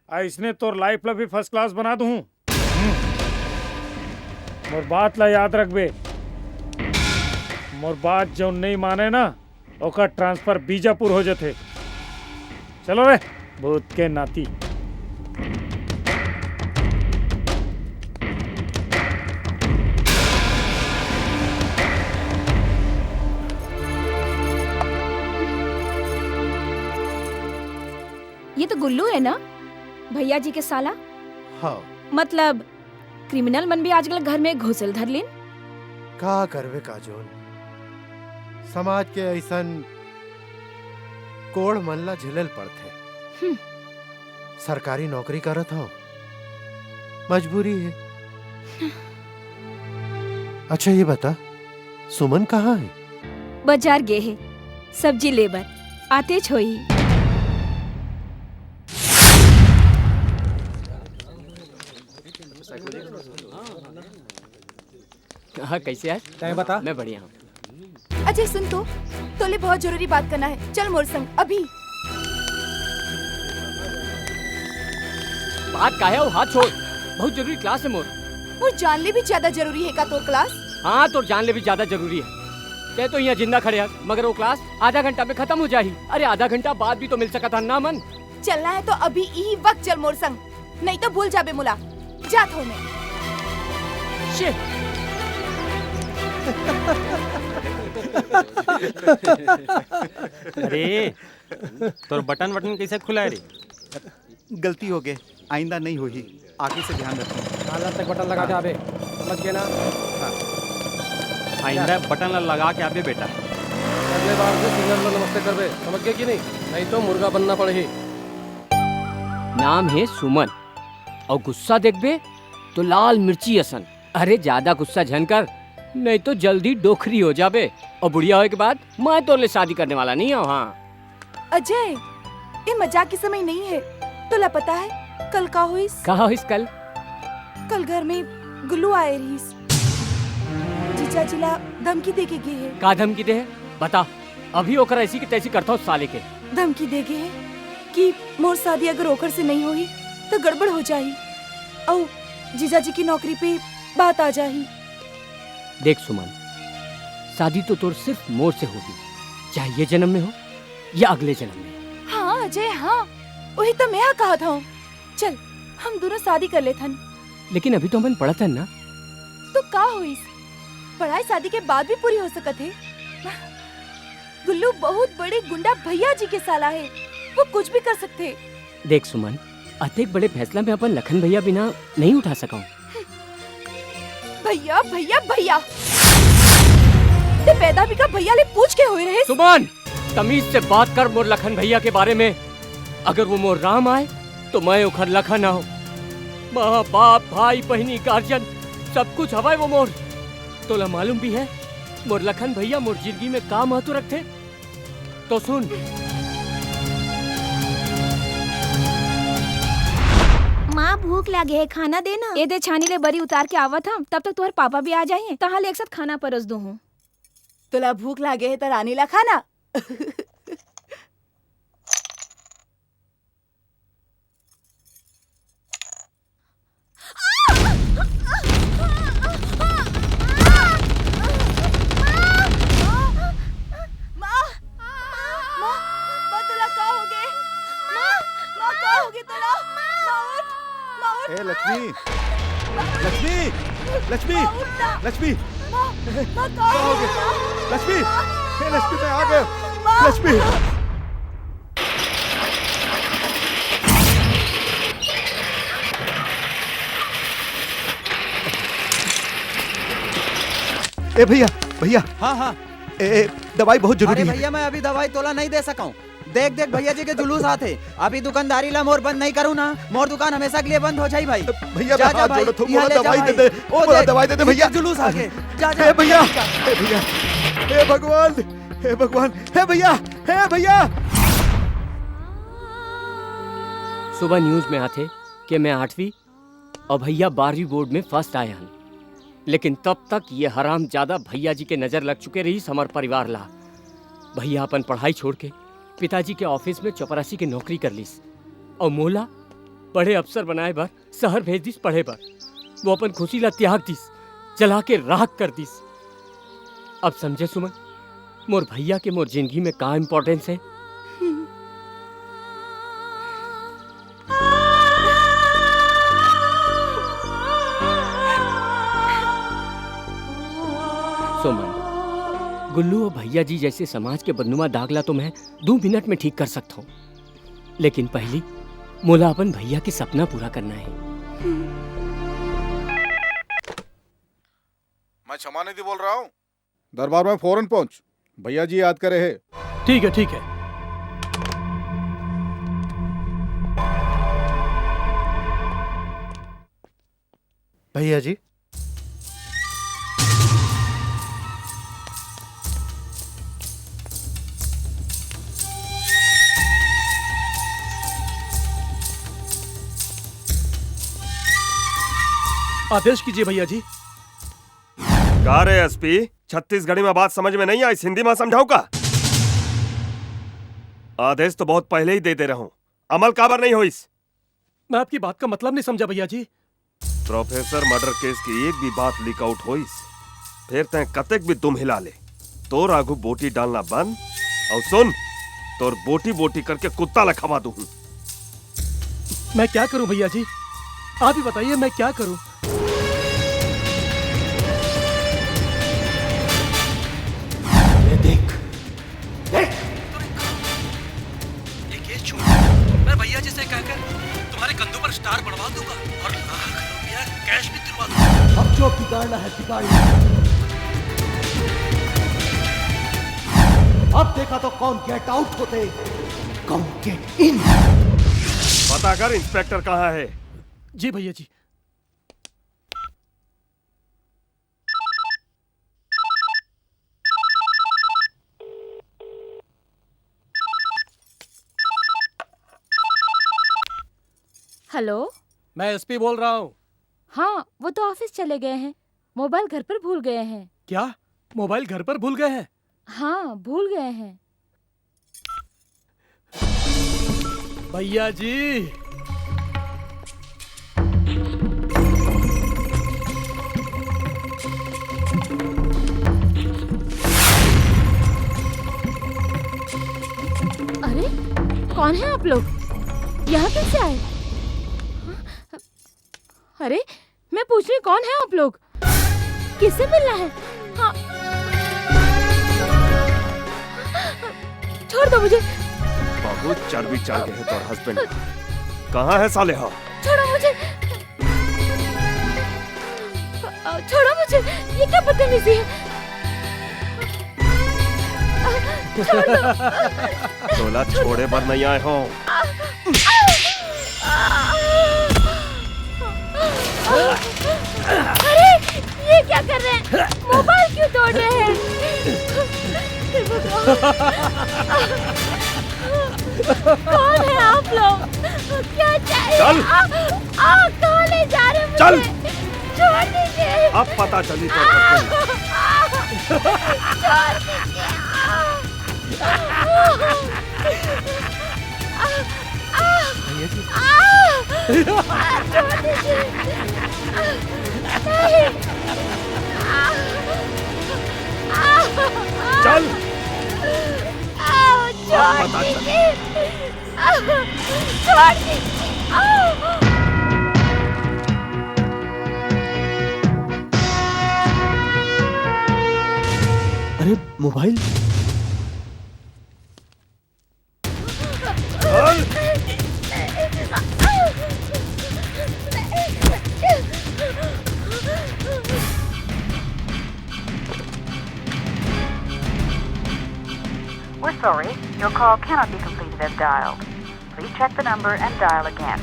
अइसने तोर लाइफ ला भी फर्स्ट क्लास बना दूँ। हम्म। मोर बात ला याद रखबे। मोर बात जउन नहीं माने ना, ओकर ट्रांसफर बीजापुर हो जथे। चलो रे, भूत के नाती। ये तो गुल्लू है ना, भैया जी के साला? हाँ। मतलब, क्रिमिनल मन भी आजकल घर में घुसल धर लीन। का करबे काजोल, समाज के अइसन कोढ़ मन ला झेले ल पड़थे। हम्म। सरकारी नौकरी करत हव, मजबूरी हे। अच्छा ये बता, सुमन कहाँ हे? बाजार गे हे, सब्जी ले बर, आतेच होही। हाँ, कैसे यार? तैं बता। मैं बढ़िया हूँ। अजय सुन तो, तोले बहुत जरूरी बात करना है, चल मोर संग अभी। बात का है वो, हाथ छोड़, बहुत जरूरी क्लास है मोर। मोर जान ले भी ज्यादा जरूरी है का तोर क्लास? हाँ, तोर जान ले भी ज्यादा जरूरी है। तैं तो यहाँ जिंदा खड़े हस, मगर वो क्लास आधा घंटा में खत्म हो जाही। अरे, आधा घंटा बाद भी तो मिल सकत हन ना मन। चलना है तो अभी इही वक्त चल मोर संग, नहीं तो भूल जाबे मोला। जात हो मैं। Shit! अरे, तोर बटन वटन कैसे खुला है रे? गलती हो गए, आइंदा नहीं होही, आगे से ध्यान रखूं। कालर तक बटन लगा के आबे, समझ गए ना? हाँ। आइंदा बटन ला लगा के आबे बेटा। अगले बार से सिंगर ला नमस्ते करबे, समझ गए कि नहीं? नहीं तो मुर्गा बनना पड़ही। नाम है सुमन, और गुस्सा देखबे तो लाल मिर्ची असन। अरे, ज्यादा गुस्सा झन कर, नहीं तो जल्दी डोखरी हो जाबे। और बुढ़िया होए के बाद मैं तोर ले शादी करने वाला नहीं हूँ। हाँ। अजय, ये मजाक के समय नहीं है। तोला पता है कल का होइस? का होइस कल? कल घर में गुल्लू आए रहिस। जीजा जी ला धमकी दे के गे हे। का धमकी दे हे? बता, अभी ओकर ऐसी की तैसी करता हूँ साले के। धमकी दे गे हे कि मोर शादी अगर ओकर से नहीं होही तो गड़बड़ हो जाही, अउ जीजा जी की नौकरी पे बात आ जाही। देख सुमन, शादी तो तोर सिर्फ मोर से होही, चाहे ये जन्म में हो या अगले जन्म में। हाँ अजय, हाँ, वही तो मैं हा कहत हूँ। चल, हम दोनों शादी कर लेथन। लेकिन अभी तो हमन पढ़त हन ना। तो का होइस? पढ़ाई शादी के बाद भी पूरी हो सकत हे। गुल्लू बहुत बड़े गुंडा भैया जी के साला हे, वो कुछ भी कर सकथे। देख सुमन, अतेक बड़े फैसला में अपन लखन भैया बिना नहीं उठा सकंव। भैया, भैया, भैया। ते पैदा भी का भैया ले पूछ के होए रहे? सुमन, तमीज से बात कर मोर लखन भैया के बारे में। अगर वो मोर राम आय, तो मैं ओखर लखन आंव। माँ, बाप, भाई, बहिनी, गार्जियन, सब कुछ हवय वो मोर। तोला मालूम भी है, मोर लखन भैया मोर जिंदगी में का महत्व रखथे? तो सुन। माँ, भूख लागे है, खाना दे ना। ए दे, छानी ले बरी उतार के आवत हंव, तब तक तुहर पापा भी आ जाही, तहाँ ले एक साथ खाना परोस दूँ हूँ। तोला भूख लागे है त रानी ला खाना। माँ, माँ, माँ, तोला का होगे? माँ, माँ, का होगे तोला? माँ, उठ, माँ, उठ। ए, लक्ष्मी, लक्ष्मी, लक्ष्मी, माँ, उठ ना। लक्ष्मी, माँ, माँ, का का होगे? होगे? लक्ष्मी, ए, लक्ष्मी, मैं आ गया। माँ। लक्ष्मी। ए भैया, भैया। हाँ, हाँ। ए, ए, दवाई बहुत जरूरी अरे है। भैया, मैं अभी दवाई तोला नहीं दे सकूं। देख, देख, भैया जी के जुलूस आथे। अभी दुकानदारी ला मोर बंद नहीं करूं ना, मोर दुकान हमेशा के लिए बंद हो जाई भाई। भैया, जा, मैं जा हाथ भाई, जोड़त हूँ, यहाँ मोला ले जा दवाई भाई। दे दे, ओ मोला देख, दवाई दे दे, इनके भैया। जुलूस आथे। जा, जा, ए भैया, जा। ए भैया, हे भगवान, हे भगवान, हे भैया, हे भैया। सुबह न्यूज में आथे कि मैं आठवीं और भैया बारहवीं बोर्ड में फर्स्ट आए हन, लेकिन तब तक ये हरामजादा भैया जी के नजर लग चुके रहिस हमर परिवार ला। भैया अपन पढ़ाई छोड़ के पिताजी के ऑफिस में चपरासी के नौकरी कर लिस और मोला बड़े अफसर बनाए बर शहर भेज दिस पढ़े बर। वो अपन खुशी ला त्याग दिस, जला के राख कर दिस। अब समझे सुमन, मोर भैया के मोर जिंदगी में का इंपॉर्टेंस है। सुमन, गुल्लू और भैया जी जैसे समाज के बदनुमा दाग ला तो मैं दो मिनट में ठीक कर सकता हूँ, लेकिन पहली मोला अपन भैया के सपना पूरा करना है। मैं क्षमा निधि बोल रहा हूँ। दरबार में फौरन पहुंच, भैया जी याद करे है। ठीक है, ठीक है। भैया जी। आदेश कीजिए भैया जी। का रे एसपी, छत्तीसगढ़ी में बात समझ में नहीं आई, हिंदी में समझाऊं का? आदेश तो बहुत पहले ही दे दे रहा हूँ, अमल काबर नहीं होइस? मैं आपकी बात का मतलब नहीं समझा भैया जी। प्रोफेसर मर्डर केस की एक भी बात लीक आउट होइस, फेर तैं कतेक भी दुम हिला ले, तोर आगू बोटी डालना बंद। अउ सुन, तोर बोटी बोटी करके कुत्ता ला खवा दूहूं। मैं क्या करूं भैया जी, आप ही बताइए, मैं क्या करूं? ये देख, देख। ये केस छोड़, मैं भैया जी से कहकर तुम्हारे कंधों पर स्टार बनवा दूंगा और लाख रुपया कैश भी दिलवा दूंगा। अब जो बिगाड़ना है बिगाड़ लो। अब देखा तो कौन गेट आउट होते, कौन गेट इन। पता कर इंस्पेक्टर कहाँ है। जी भैया जी। हेलो। मैं एसपी बोल रहा हूँ। हाँ, वो तो ऑफिस चले गए हैं, मोबाइल घर पर भूल गए हैं। क्या? मोबाइल घर पर भूल गए हैं? हाँ, भूल गए हैं। भैया जी। अरे, कौन है आप लोग? यहाँ कैसे आए? अरे, मैं पूछ रही, कौन है आप लोग? किससे मिलना है? हाँ। छोड़ दो मुझे। बहुत चर्बी चढ़ गए हैं तोर हस्बैंड। कहाँ है साले? हाँ, छोड़ो मुझे। छोड़ो मुझे। ये क्या बदतमीजी है? छोड़ दो। तोला छोड़े बर नहीं आए हो। अरे, ये क्या कर रहे हैं? मोबाइल क्यों तोड़ रहे हैं? हे भगवान। कौन है आप लोग? क्या चाहिए? चल। आ, आ, कहाँ ले जा रहे हैं मुझे? चल। छोड़ दीजिए। अब पता चली तो। आ, आ, छोड़ दीजिए। आ, आ, आ, भैया जी। आ, आ, छोड़ दीजिए। आ, नहीं। आ, आ, आ, चल। आ, अब छोड़ पता चल। दीजिए। आ, छोड़ दीजिए। आ। अरे, mobile. We're sorry, your call cannot be completed as dialed. Please check the number and dial again.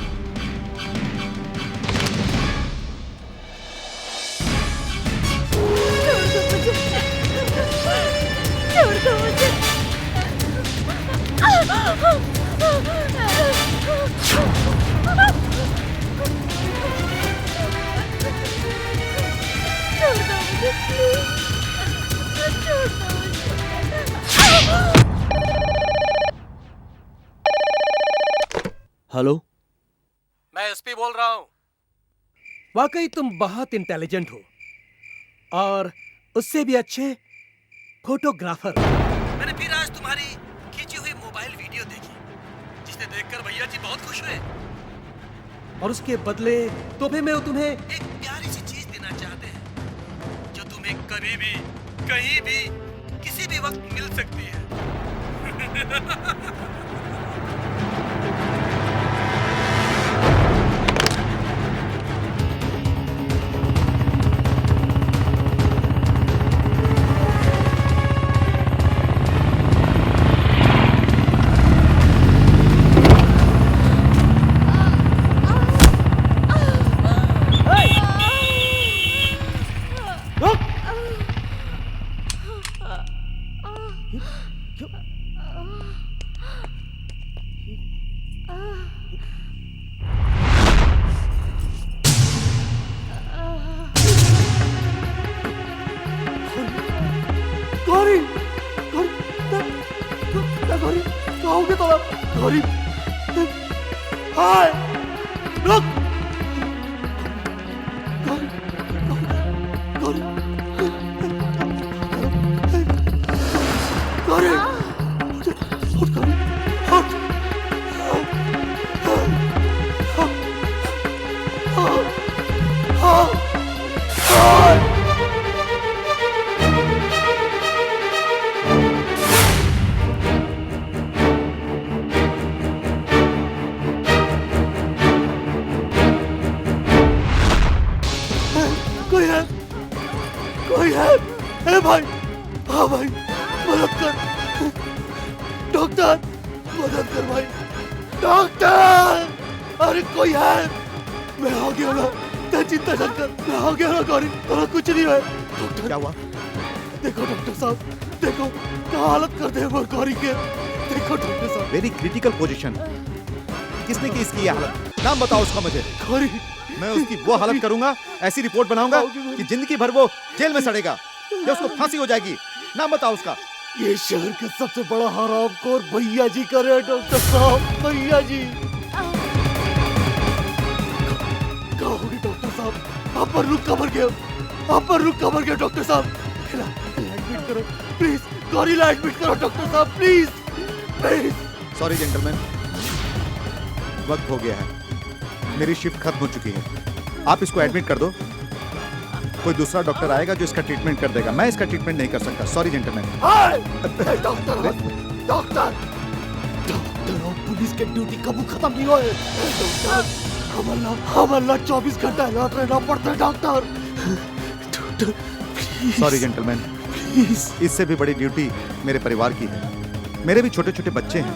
छोड़ दो मुझे। छोड़ दो मुझे। छोड़ दो मुझे, प्लीज। छोड़ दो मुझे। हेलो। मैं एसपी बोल रहा हूँ। वाकई तुम बहुत इंटेलिजेंट हो, और उससे भी अच्छे फोटोग्राफर। मैंने फिर आज तुम्हारी खींची हुई मोबाइल वीडियो देखी, जिसे देखकर भैया जी बहुत खुश हुए। और उसके बदले तोहफे में वो तुम्हें एक प्यारी सी चीज देना चाहते हैं, जो तुम्हें कभी भी, कहीं भी, किसी भी वक्त मिल सकती है। रुक! गौरी! गौरी! गौरी! गौरी! गौरी! हाय! रुक! गौरी! गौरी! गौरी! ए भाई, हाँ भाई, मदद कर। डॉक्टर, मदद कर भाई। डॉक्टर, अरे कोई है? मैं आ गया ना, तैं चिंता मत कर, मैं आ गया ना गौरी, तोला कुछ नहीं है। डॉक्टर, क्या हुआ? देखो डॉक्टर साहब, देखो, का हालत कर दे मोर गौरी के। देखो डॉक्टर साहब। Very critical position। किसने की इसकी ये हालत? नाम बताओ उसका मुझे। गौरी। मैं उसकी वो हालत करूंगा, ऐसी रिपोर्ट बनाऊंगा कि जिंदगी भर वो जेल में सड़ेगा। या उसको फांसी हो जाएगी। नाम बताओ उसका। ये शहर के सबसे बड़ा हरामखोर भैया जी करे हैं डॉक्टर साहब, भैया जी। का होगे डॉक्टर साहब? आप पर रुक कबर गया, आप पर रुक कबर गया डॉक्टर साहब। ला, ला एडमिट करो प्लीज, गौरी ला एडमिट करो डॉक्टर साहब, प्लीज, प्लीज। Sorry gentlemen, वक्त हो गया है, मेरी शिफ्ट खत्म हो चुकी है। आप इसको एडमिट कर दो, कोई दूसरा डॉक्टर आएगा जो इसका ट्रीटमेंट कर देगा। मैं इसका ट्रीटमेंट नहीं कर सकता। Sorry gentlemen। ए, डॉक्टर, डॉक्टर, डॉक्टर, पुलिस के ड्यूटी कबू खत्म नहीं होए। डॉक्टर, हमन ला, हमन ला चौबीस घंटा अलर्ट रहना पड़ता है doctor. Doctor, please. Sorry gentlemen, please. इससे भी बड़ी ड्यूटी मेरे परिवार की है। मेरे भी छोटे छोटे बच्चे हैं।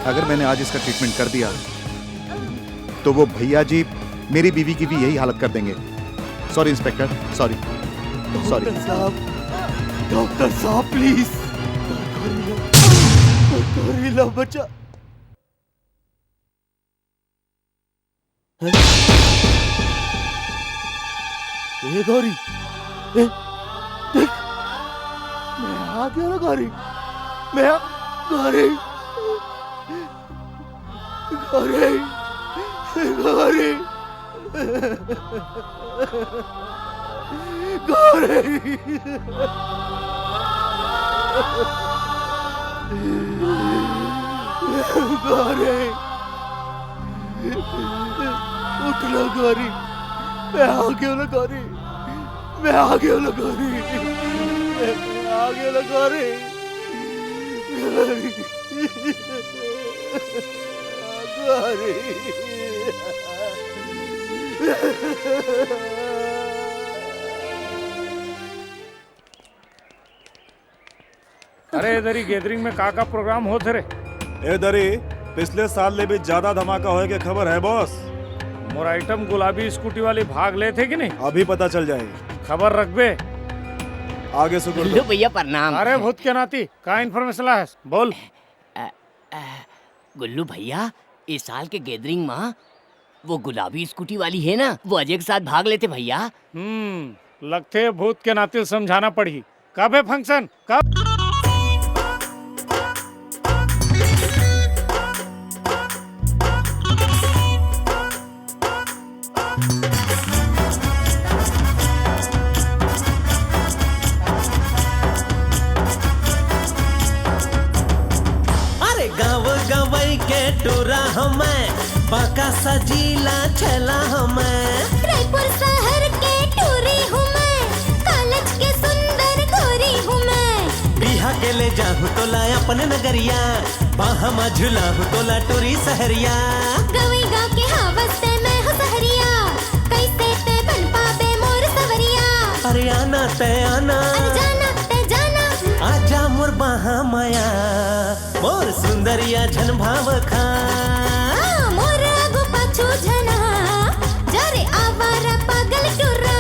अगर मैंने आज इसका ट्रीटमेंट कर दिया तो वो भैया जी मेरी बीवी की भी यही हालत कर देंगे। Sorry inspector, sorry। Sorry। Doctor साहब, डॉक्टर साहब प्लीज, गौरी ला बचा। ए गौरी, ए, देख, मैं आ गया ना गौरी, मैं आ, गौरी, गौरी, गौरी, गौरी। गौरी, उठ ना गौरी, मैं आ गया ना गौरी, मैं आ गया ना गौरी, मैं आ गया ना गौरी, गौरी। अरे, ए दरी गैदरिंग में का का प्रोग्राम होत हे रे? ए दरी, पिछले साल ले भी ज्यादा धमाका होए के खबर है बॉस। मोर आइटम गुलाबी स्कूटी वाली भाग लेत हे कि नहीं? अभी पता चल जाए। खबर रखबे। आगे सुन लो। भैया प्रणाम। अरे भूत के नाती, का इन्फॉर्मेशन ला है? बोल। अ, अ, गुल्लू भैया, इस साल के गैदरिंग में वो गुलाबी स्कूटी वाली है ना, वो अजय के साथ भाग लेते भैया। हम्म, लगथे भूत के नाती ल समझाना पड़ही। कब है फंक्शन? कब? अरे गाँव गंवई के टूरा हूँ मैं, बांका सजीला छैला हूँ मैं। रायपुर शहर के टूरी हूँ मैं, कॉलेज के सुंदर गोरी हूँ मैं। बिहा के ले जाहूँ तोला अपन नगरिया, बाँह म झुलाहूँ तोला टूरी सहरिया। गंवई गाँव के हवस ते मैं हूँ सहरिया, कइसे ते बन पाबे मोर सवरिया। अरे आना ते आना, अरे जाना ते जाना, आजा मोर बाँह म आ, मोर सुंदरिया झन भाव खा। हाँ, मोर आगू पाछू झन हा, जा रे आवारा पागल टूरा।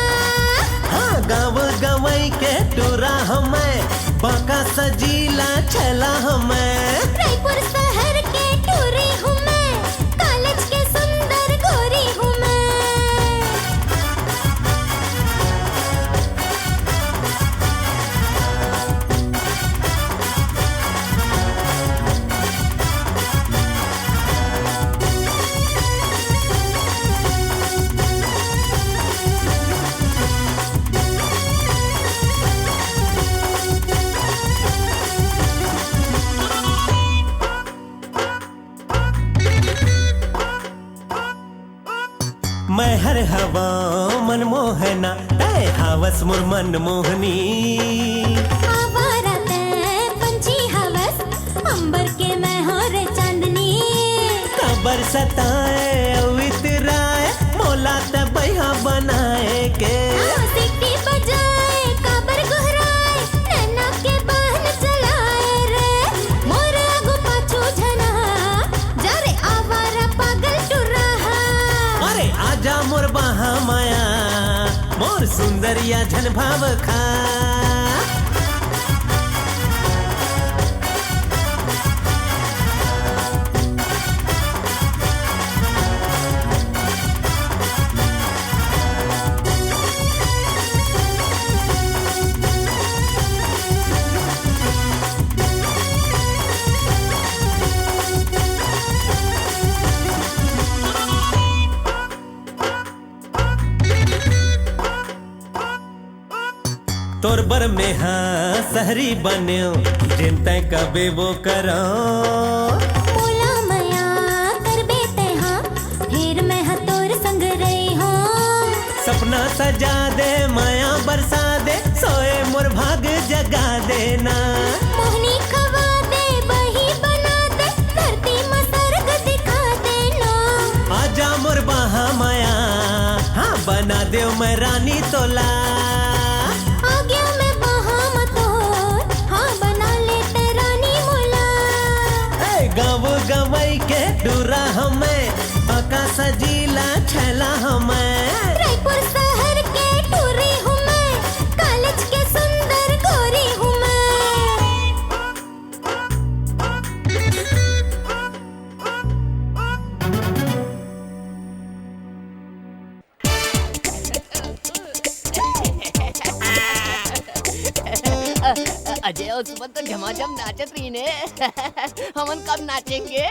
हाँ, गाँव गंवई के टूरा हूँ मैं, बाँका सजीला छैला हूँ मैं। रायपुर शहर के टूरी हूँ मैं, कॉलेज के सुंदर गोरी हूँ मैं। मैं हर हवा मनमोहना, तै हावस मोर मनमोहनी। आवारा तै पंछी हावस, अंबर के मैं हों रे चांदनी। काबर सताए अउ इतराए, मोला तै बइहा बनाए के। हाँ, सीटी बजाए, काबर गोहराए। और सुंदरिया झन भाव खा। तोर बर मेहा सहरी बनेव, जेन तै कबे वो करव। मोला मया करबे तेहा, फेर मैं ह तोर संग रही हो। सपना सजा दे, मया बरसा दे, सोए मोर भाग जगा देना। मोहनी खवा दे, बही बना दे, धरती म सरग दिखा देना। आजा मोर बाहा मया, हाँ बना देव मैं रानी तोला। आ गया मैं बाहा म तोर, हाँ बना ले ते रानी मोला। ए, गाँव गंवई के टूरा हूँ मैं, आकाश जिला छैला हूँ मैं। रायपुर शहर के टूरी हूँ मैं, कॉलेज के सुंदर गोरी हूँ मैं। अजय अउ सुमन तो झमाझम नाचत रहिन हे। हमन कब नाचेंगे?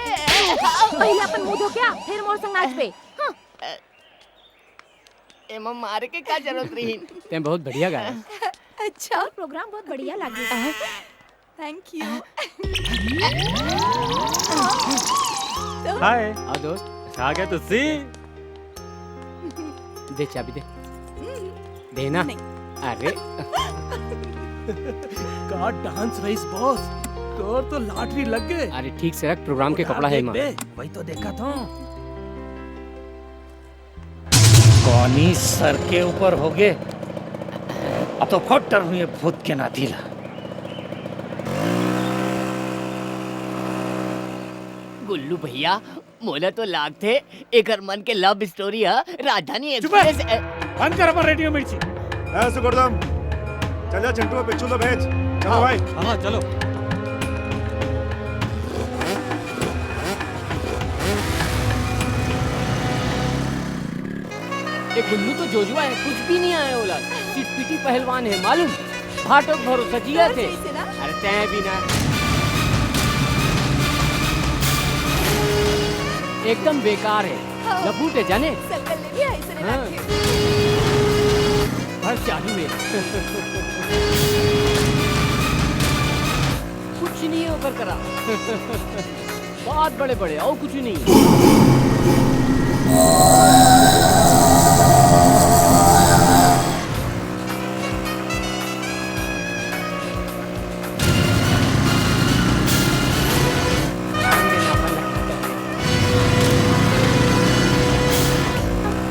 पहिले अपन मुंह धो के आ, फिर मोर संग नाचबे। हाँ। एमा मारे के का जरूरत रहिन? तैं बहुत बढ़िया गाया। अच्छा। प्रोग्राम बहुत बढ़िया लागे। Thank you. हाय। आओ दोस्त। आ गया तुसी। दे चाबी दे। देना। नहीं। अरे। का डांस रहिस बॉस, तोर तो लॉटरी लग गे। अरे ठीक से रख, प्रोग्राम के कपड़ा हे एमा। बे, वही तो देखत हूँ। कोनी सर के ऊपर होगे। अब तो फट डरहूं ये भूत के नाती ला। गुल्लू भैया, मोला तो लागथे एकर मन के लव स्टोरी ह राजधानी चुप हे। एक्सप्रेस, अ, बंद कर अपन रेडियो मिर्ची। ए सुकरदम, चल जा चिंटू, पिच्चू ला भेज। चलो हाँ, भाई। हाँ, चलो। ए गुल्लू तो जोजुआ हे, कुछ भी नहीं आय ओला। सिटपिटी पहलवान हे मालूम, भाटो भरोसा जिया थे। अरे तैं भी ना, एकदम बेकार हे। हाँ। लफूट हे जाने। सकल ले भी ऐसे हाँ। बस चालू हे। कुछ नहीं हे ओकर करा। बात बड़े बड़े, अउ कुछ नहीं।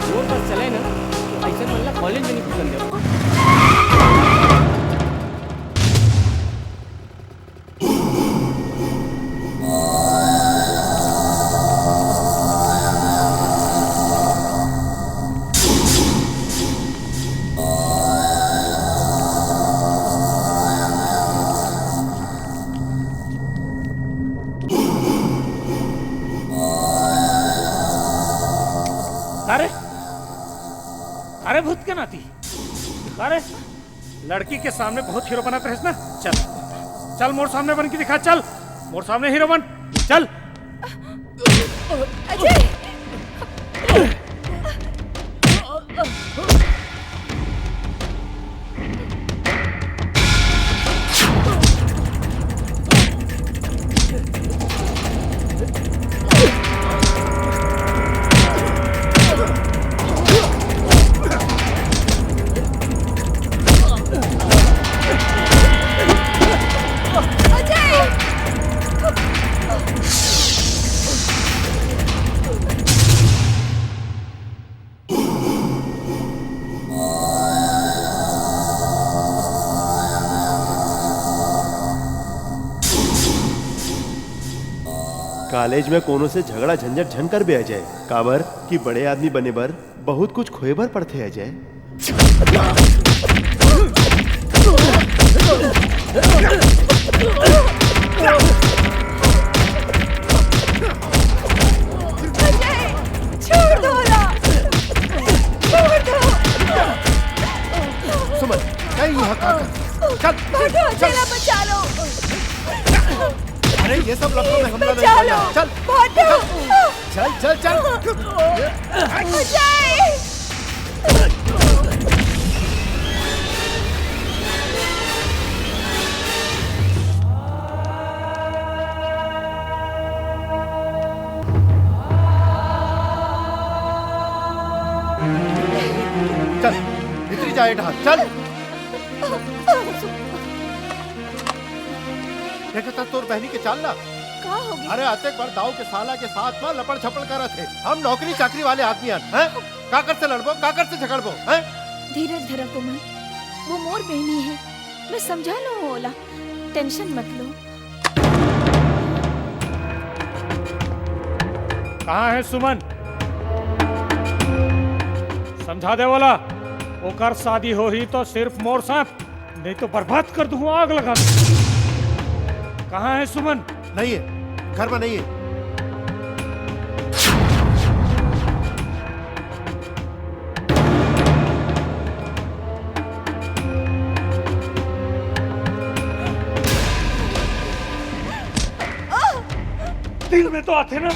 वो बस चले ना, तो ऐसे मन ला कॉलेज में नहीं घुसन दे। अरे, अरे भूत के नाती, अरे लड़की के सामने बहुत हीरो बनत रहिस ना। चल, चल मोर सामने बन के दिखा, चल मोर सामने हीरो बन, चल। अजय! कॉलेज में कोनो से झगड़ा झंझट झन करबे अजय, काबर कि बड़े आदमी बने बर बहुत कुछ खोए बर पड़थे अजय। अजय, छोड़ दो ना। छोड़ दो। सुमन, कहीं यहाँ का कर। चल, भागो, चल। अजय ला बचा लो। अरे, ये सब लफड़ों में हम लोग नहीं पड़ना। चल। भागो। चल, चल, चल। अजय। चल, भीतरी जाए ढाल, चल। देखा था तोर बहनी के चाल ला। का हो गया? अरे, अतेक बड़ दाऊ के साला के साथ में लपड़ झपड़ करत हे। हम नौकरी चाकरी वाले आदमी हन, हैं? काकर से लड़बो, काकर से झगड़बो, हैं? धीरज धरा कोमल, वो मोर बहनी है, मैं समझा लूँ ओला, टेंशन मत लो। कहाँ है सुमन? समझा दे ओला, ओकर शादी होही तो सिर्फ मोर साथ, नहीं तो बर्बाद कर दूंगा, आग लगा दूंगा। कहाँ है सुमन? नहीं है, घर में नहीं है। दिल में तो आथे ना,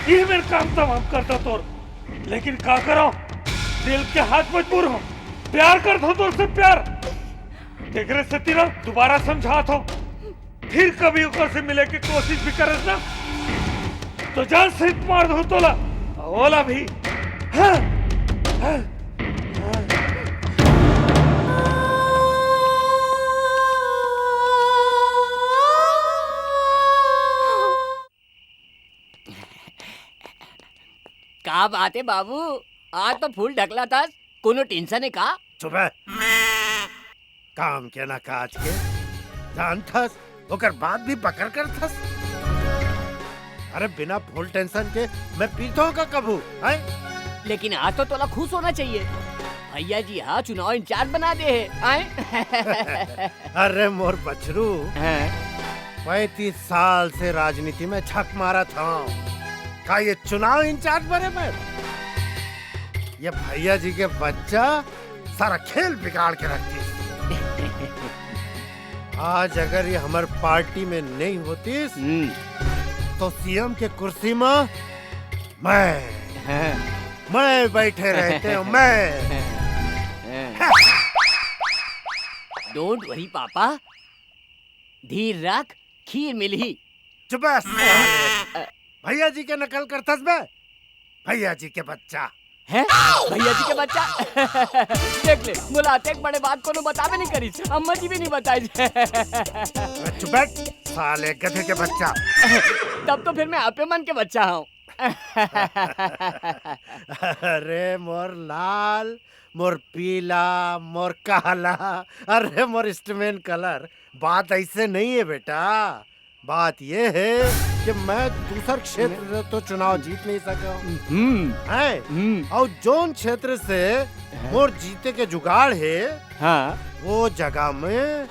ये मेरे काम तमाम करता तोर, लेकिन का करो, दिल के हाथ मजबूर हो, प्यार करत हो तोर से प्यार। तेकरे सेती ना दोबारा समझात हो, फिर कभी ओकर से मिले के कोशिश भी करस ना, तो जान से मार दो तोला, ओला भी। हाँ, हाँ, हाँ। का बात है बाबू, आज तो फूल ढकला था, कोनो टेंशन है का? चुप है। काम के ना काज के, जानथस, ओकर बाद भी बकर करथस। अरे, बिना फूल टेंशन के मैं पीथों का कभू, हैं? लेकिन आज तो तोला खुश होना चाहिए, भैया जी हा चुनाव इंचार्ज बना दे है, हैं? अरे मोर बछरू, हैं? पैंतीस साल से राजनीति में छक मारत हूँ। का ये चुनाव इंचार्ज बने मैं? ये भैया जी के बच्चा सारा खेल बिगाड़ के रख दिस। आज अगर ये हमर पार्टी में नहीं होतीस, हम्म। तो सीएम के कुर्सी में मैं, हैं। मैं बैठे रहते हूँ, मैं। हैं। Don't worry पापा, धीर रख, खीर मिलही। चुप बस। भैया जी के नकल करथस बे, भैया जी के बच्चा। हैं? भैया जी के बच्चा? देख ले, मोला अतेक बड़े बात कोनो बताबे नहीं करिस, अम्मा जी भी नहीं बताइस। चुप बैठ, साले गधे के बच्चा। तब तो फिर मैं आपे मन के बच्चा हूँ। अरे मोर लाल, मोर पीला, मोर काला, अरे मोर स्टमेन कलर, बात ऐसे नहीं है बेटा। बात ये है कि मैं दूसर क्षेत्र से तो चुनाव जीत नहीं सका हूँ। हम्म। हैं? हम्म। और जोन क्षेत्र से हैं? मोर जीते के जुगाड़ है, हाँ। वो जगह में,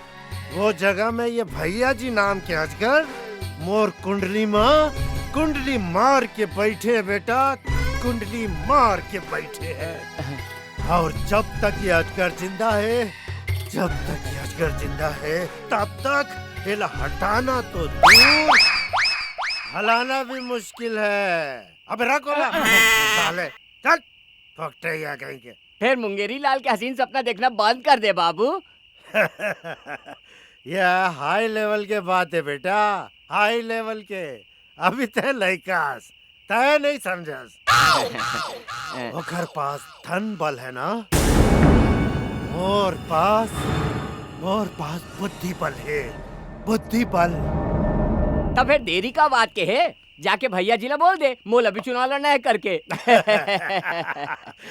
वो जगह में ये भैया जी नाम के अजगर मोर कुंडली में कुंडली मार के बैठे है बेटा, कुंडली मार के बैठे है। और जब तक ये अजगर जिंदा है, जब तक ये अजगर जिंदा है, तब तक एला हटाना तो दूर, हलाना भी मुश्किल है। अबे रख ओला, साले, चल, फकटैया कहीं के। फिर मुंगेरी लाल के हसीन सपना देखना बंद कर दे बाबू। ये हाई लेवल के बात है बेटा, हाई लेवल के। अभी तय लइकास, तय नहीं समझस। ओकर पास धन बल है ना, मोर पास, मोर पास बुद्धि बल है, बुद्धि बल। तब फिर देरी का बात के है? जाके भैया जी ला बोल दे, मोला भी चुनाव लड़ना है करके।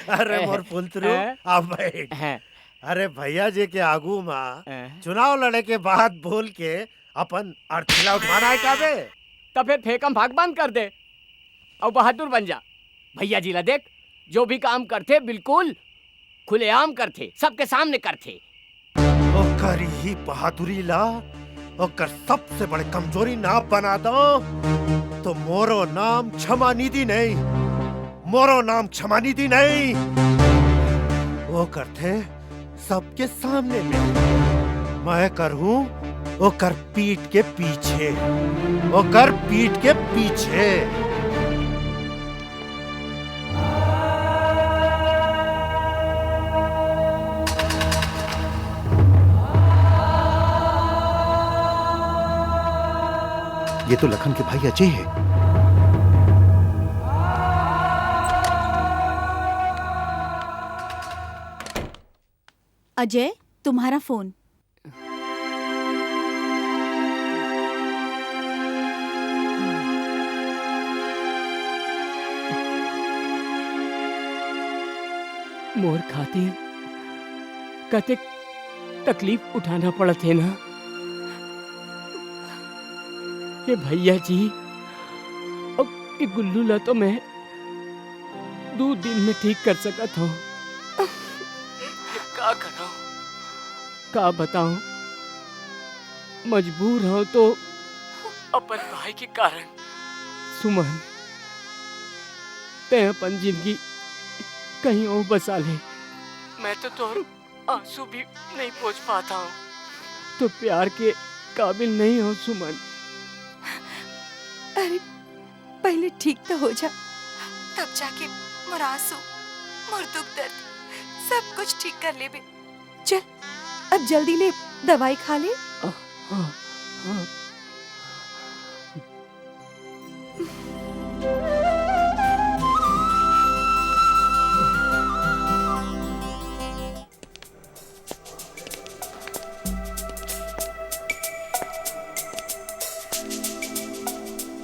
अरे मोर पुलतरू, हैं? आ बैठ। हैं? अरे भैया जी के आगू मा हैं? चुनाव लड़े के बात बोल के अपन अर्थी ला उठवाना है का बे? तब फिर फेंकम फाक बंद कर दे और बहादुर बन जा। भैया जी ला देख, जो भी काम करथे बिल्कुल खुलेआम करथे, सबके सामने करथे। ओकर इही बहादुरी ला ओकर सबसे बड़े कमजोरी ना बना दो, तो मोरो नाम क्षमा निधि नहीं, मोरो नाम क्षमा निधि नहीं। वो करथे सबके सामने में, मैं करहूं ओकर पीठ के पीछे, ओकर पीठ के पीछे। ये तो लखन के भाई अजय है। अजय, तुम्हारा फोन। मोर खातिर कतेक तकलीफ उठाना पड़त हे ना। ये भैया जी, अब ये गुल्लू ला तो मैं दू दिन में ठीक कर सकत हूँ। का करूँ, का बताऊँ, मजबूर हूँ तो अपन भाई के कारण। सुमन, तैं अपन जिंदगी कहीं और बसा ले, मैं तो तोर आंसू भी नहीं पोंछ पाता हूँ। तो प्यार के काबिल नहीं हो सुमन। अरे, पहले ठीक तो हो जा, तब जाके मोर आंसू, मोर दुख दर्द सब कुछ ठीक कर लेबे। चल, अब जल्दी ले दवाई खा ले। हाँ, हाँ।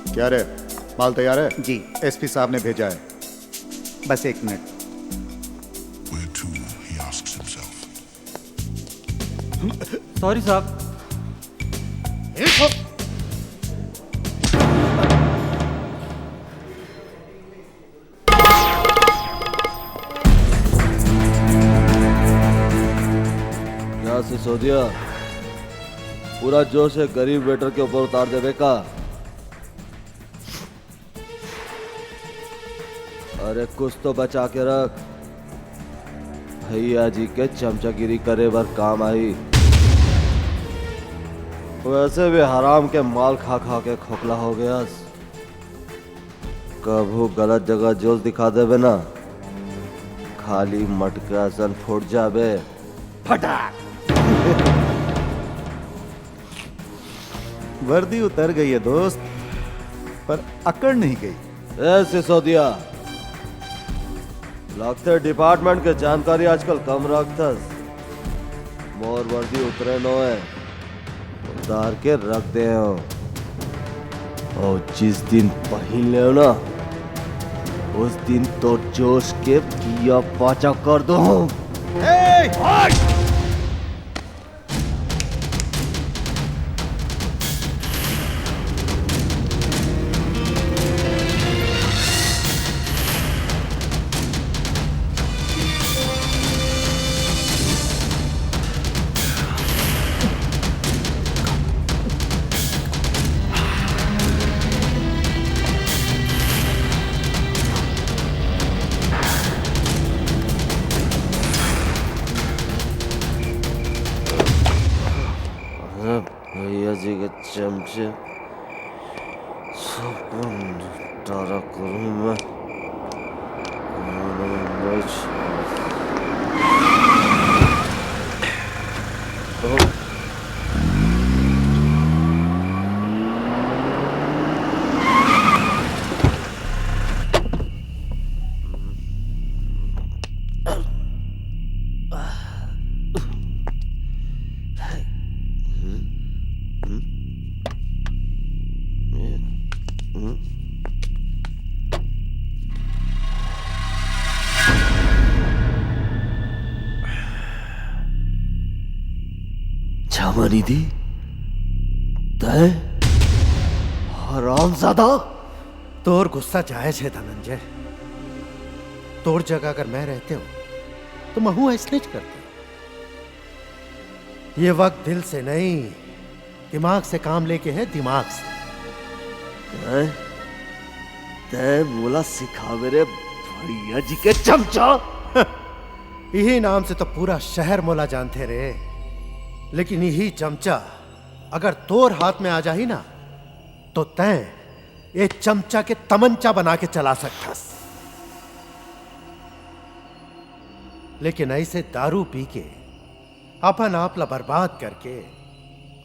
क्या रे, माल तैयार है? जी। एसपी साहब ने भेजा है। बस एक minute. Where to? He asks himself. Sorry साहब। क्या सिसोदिया, पूरा जोश एक गरीब वेटर के ऊपर उतार देबे का? अरे कुछ तो बचा के रख, भैया जी के चमचागिरी करे बर काम आही। वैसे भी हराम के माल खा खा के खोखला हो गयास। कभू गलत जगह जोश दिखा देबे ना, खाली मटका असन फूट जाबे। फटाक। वर्दी उतर गई है दोस्त, पर अकड़ नहीं गई। ए सिसोदिया, लगथे डिपार्टमेंट के जानकारी आजकल कम रखथस। मोर वर्दी उतरे नोहे, उतार के रख दे हूँ। और जिस दिन पहिन ले ना, उस दिन तो जोश के पिया पाचा कर दो। ए, हट! भैया जी के चमचे सबको निपटारा करूँ मैं। क्षमा निधि, तय हरामजादा। तोर गुस्सा जायज है धनंजय। तोर जगह अगर मैं रहते हूँ तो महू ऐसने च करते। ये वक्त दिल से नहीं, दिमाग से काम लेके है, दिमाग से। हैं? तै मोला सिखावे रे भैया जी के चमचा। यही नाम से तो पूरा शहर मोला जानथे रे। लेकिन यही चमचा अगर तोर हाथ में आ जाही ना, तो तैं ये चमचा के तमंचा बना के चला सकथस। लेकिन ऐसे दारू पी के अपन आप ला बर्बाद करके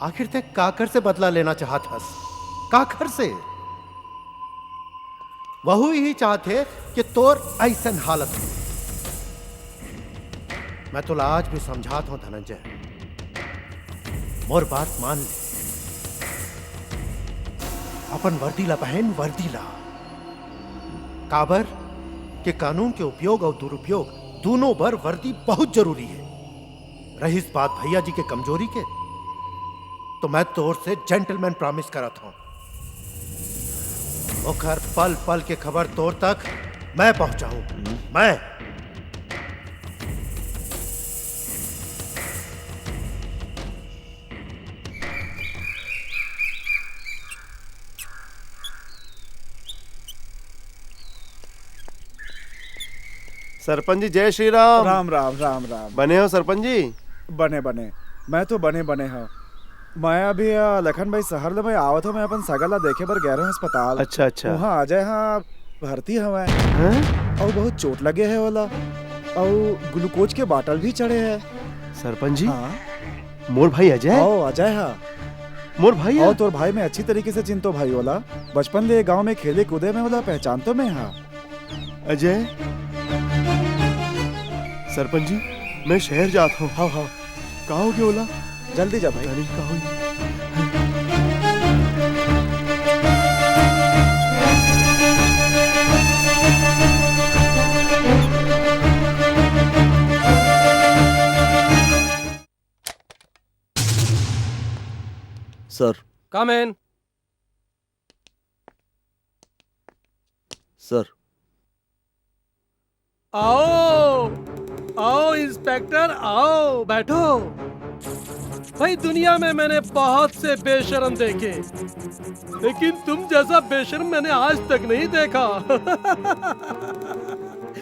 आखिर तैं काकर से बदला लेना चाहत हस? काकर से? वहू यही चाहत हे कि तोर ऐसन हालत हो। मैं तोला आज भी समझात हूं धनंजय, मोर बात मान ले। अपन वर्दी ला पहन, वर्दी ला। काबर के कानून के उपयोग अउ दुरुपयोग दोनों बर वर्दी बहुत जरूरी है। रहिस बात भैया जी के कमजोरी के, तो मैं तोर से जेंटलमैन प्रॉमिस करत हूं, ओखर पल पल के खबर तोर तक मैं पहुंचाऊं। मैं सरपंच जी, जय श्री राम। राम, राम, राम, राम। बने हो सरपंच जी? बने, बने। मैं तो बने, बने हूँ। मैं अभी, अ, लखन भाई, शहर ले मैं आवत हूँ, मैं अपन सगा ला देखे बर गए रहे अस्पताल। अच्छा, अच्छा। वहाँ अजय हाँ भर्ती हवय। हैं? अउ बहुत चोट लगे है ओला। अउ ग्लूकोज के बाटल भी चढ़े है। सरपंच जी, हाँ। मोर भाई अजय? ओ, अजय हा। मोर भाई हा? ओ, तोर भाई मैं अच्छी तरीके से चिंतो भाई ओला। बचपन ले गांव में खेले कूदे में ओला पहचानतो मैं हा। अजय, सरपंच जी, मैं शहर जात हूँ। हाँ, हाँ। का हो गया ओला? जल्दी जा भाई। पता नहीं का हो गया। सर। कम इन। सर। आओ, आओ इंस्पेक्टर, आओ, बैठो। भाई, दुनिया में मैंने बहुत से बेशरम देखे, लेकिन तुम जैसा बेशरम मैंने आज तक नहीं देखा।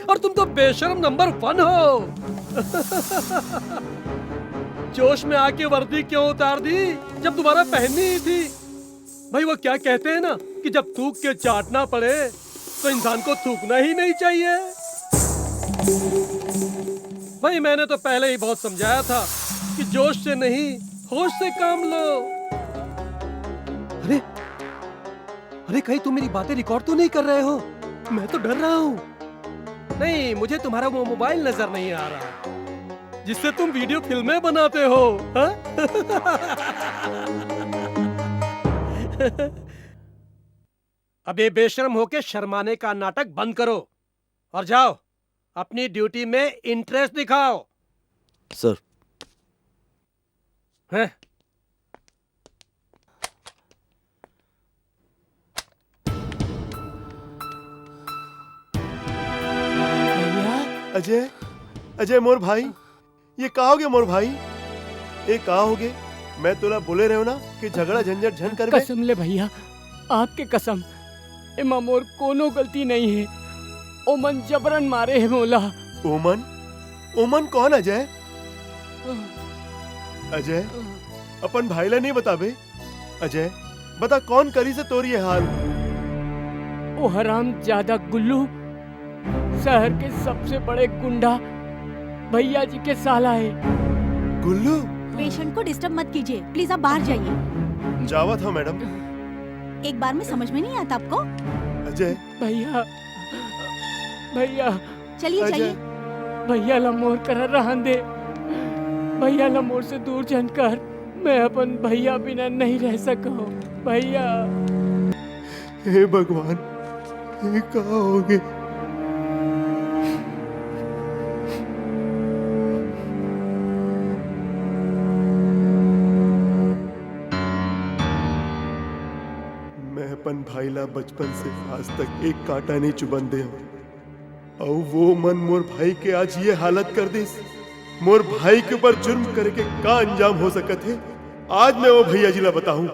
और तुम तो बेशरम नंबर वन हो। जोश में आके वर्दी क्यों उतार दी, जब दोबारा पहननी ही थी? भाई, वो क्या कहते हैं ना कि जब थूक के चाटना पड़े, तो इंसान को थूकना ही नहीं चाहिए। भाई, मैंने तो पहले ही बहुत समझाया था कि जोश से नहीं, होश से काम लो। अरे, अरे, कहीं तुम मेरी बातें रिकॉर्ड तो नहीं कर रहे हो? मैं तो डर रहा हूँ। नहीं, मुझे तुम्हारा वो मोबाइल नजर नहीं आ रहा, जिससे तुम वीडियो फिल्में बनाते हो, हाँ? अब ये बेशरम होके शर्माने का नाटक बंद करो और जाओ, अपनी ड्यूटी में इंटरेस्ट दिखाओ। सर। हैं? भैया? अजय, अजय मोर भाई, ये का होगे मोर भाई? ए का होगे? मैं तोला बोले रहेंव ना कि झगड़ा झंझट झन करबे। कसम ले भैया, आपके कसम, एमा मोर कोनो गलती नहीं हे। ओमन जबरन मारे हे मोला। ओमन? ओमन कौन अजय? अजय, अपन भाई ला नहीं बताबे? अजय, बता कौन करिस हे तोर ये हाल? ओ हरामजादा गुल्लू, शहर के सबसे बड़े गुंडा भैया जी के साला हे। गुल्लू? पेशेंट को डिस्टर्ब मत कीजिए, प्लीज आप बाहर जाइए। जावत हूँ मैडम। एक बार में समझ में नहीं आता आपको? अजय। भैया, भैया। चलिए, अजय। जाइए। भैया ला मोर करा रहन दे। भैया ला मोर से दूर झन कर। मैं अपन भैया बिना नहीं रह सकंव। भैया। हे भगवान, ये का होगे? मैं अपन भाई ला बचपन से आज तक एक कांटा नहीं चुभन दे हूँ। अउ वो मन मोर भाई के आज ये हालत कर दिस। मोर भाई के ऊपर जुर्म करे के का अंजाम हो सकत हे, आज मैं वो भैया जी ला बताहूं।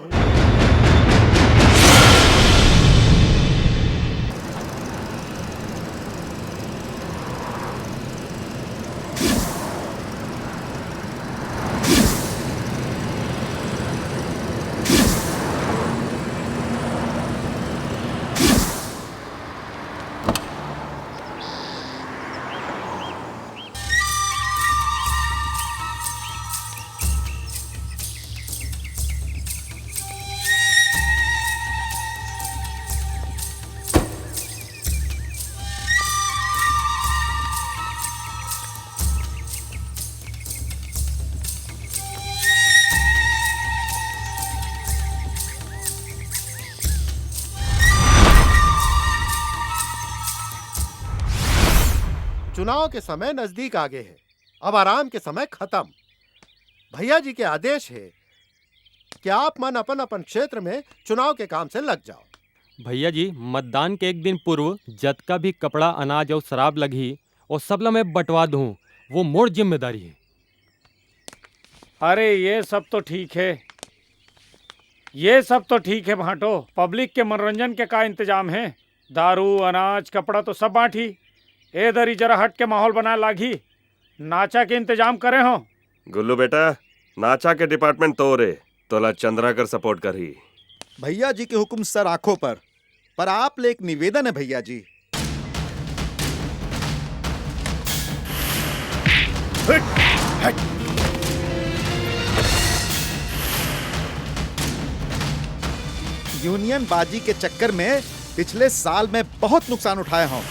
चुनाव के समय नजदीक आ गे हे, अब आराम के समय खत्म। भैया जी के आदेश हे कि आप मन अपन-अपन क्षेत्र में चुनाव के काम से लग जाओ। भैया जी, मतदान के एक दिन पूर्व जतका भी कपड़ा, अनाज अउ शराब लगही, वो सब ला मैं बंटवा दूं, वो मोर जिम्मेदारी हे। अरे, ये सब तो ठीक हे, ये सब तो ठीक हे भांटो, पब्लिक के मनोरंजन के का इंतजाम हे? दारू, अनाज, कपड़ा तो सब बांटही। ए दरी जरा हट के माहौल बनाए लागही। नाचा के इंतजाम करे हो। गुल्लू बेटा, नाचा के डिपार्टमेंट तोर ए, तोला चंद्रा कर सपोर्ट करही। भैया जी के हुक्म सर आंखों पर, पर आप ले एक निवेदन है भैया जी। हट, हट। यूनियन बाजी के चक्कर में पिछले साल मैं बहुत नुकसान उठाए हंव,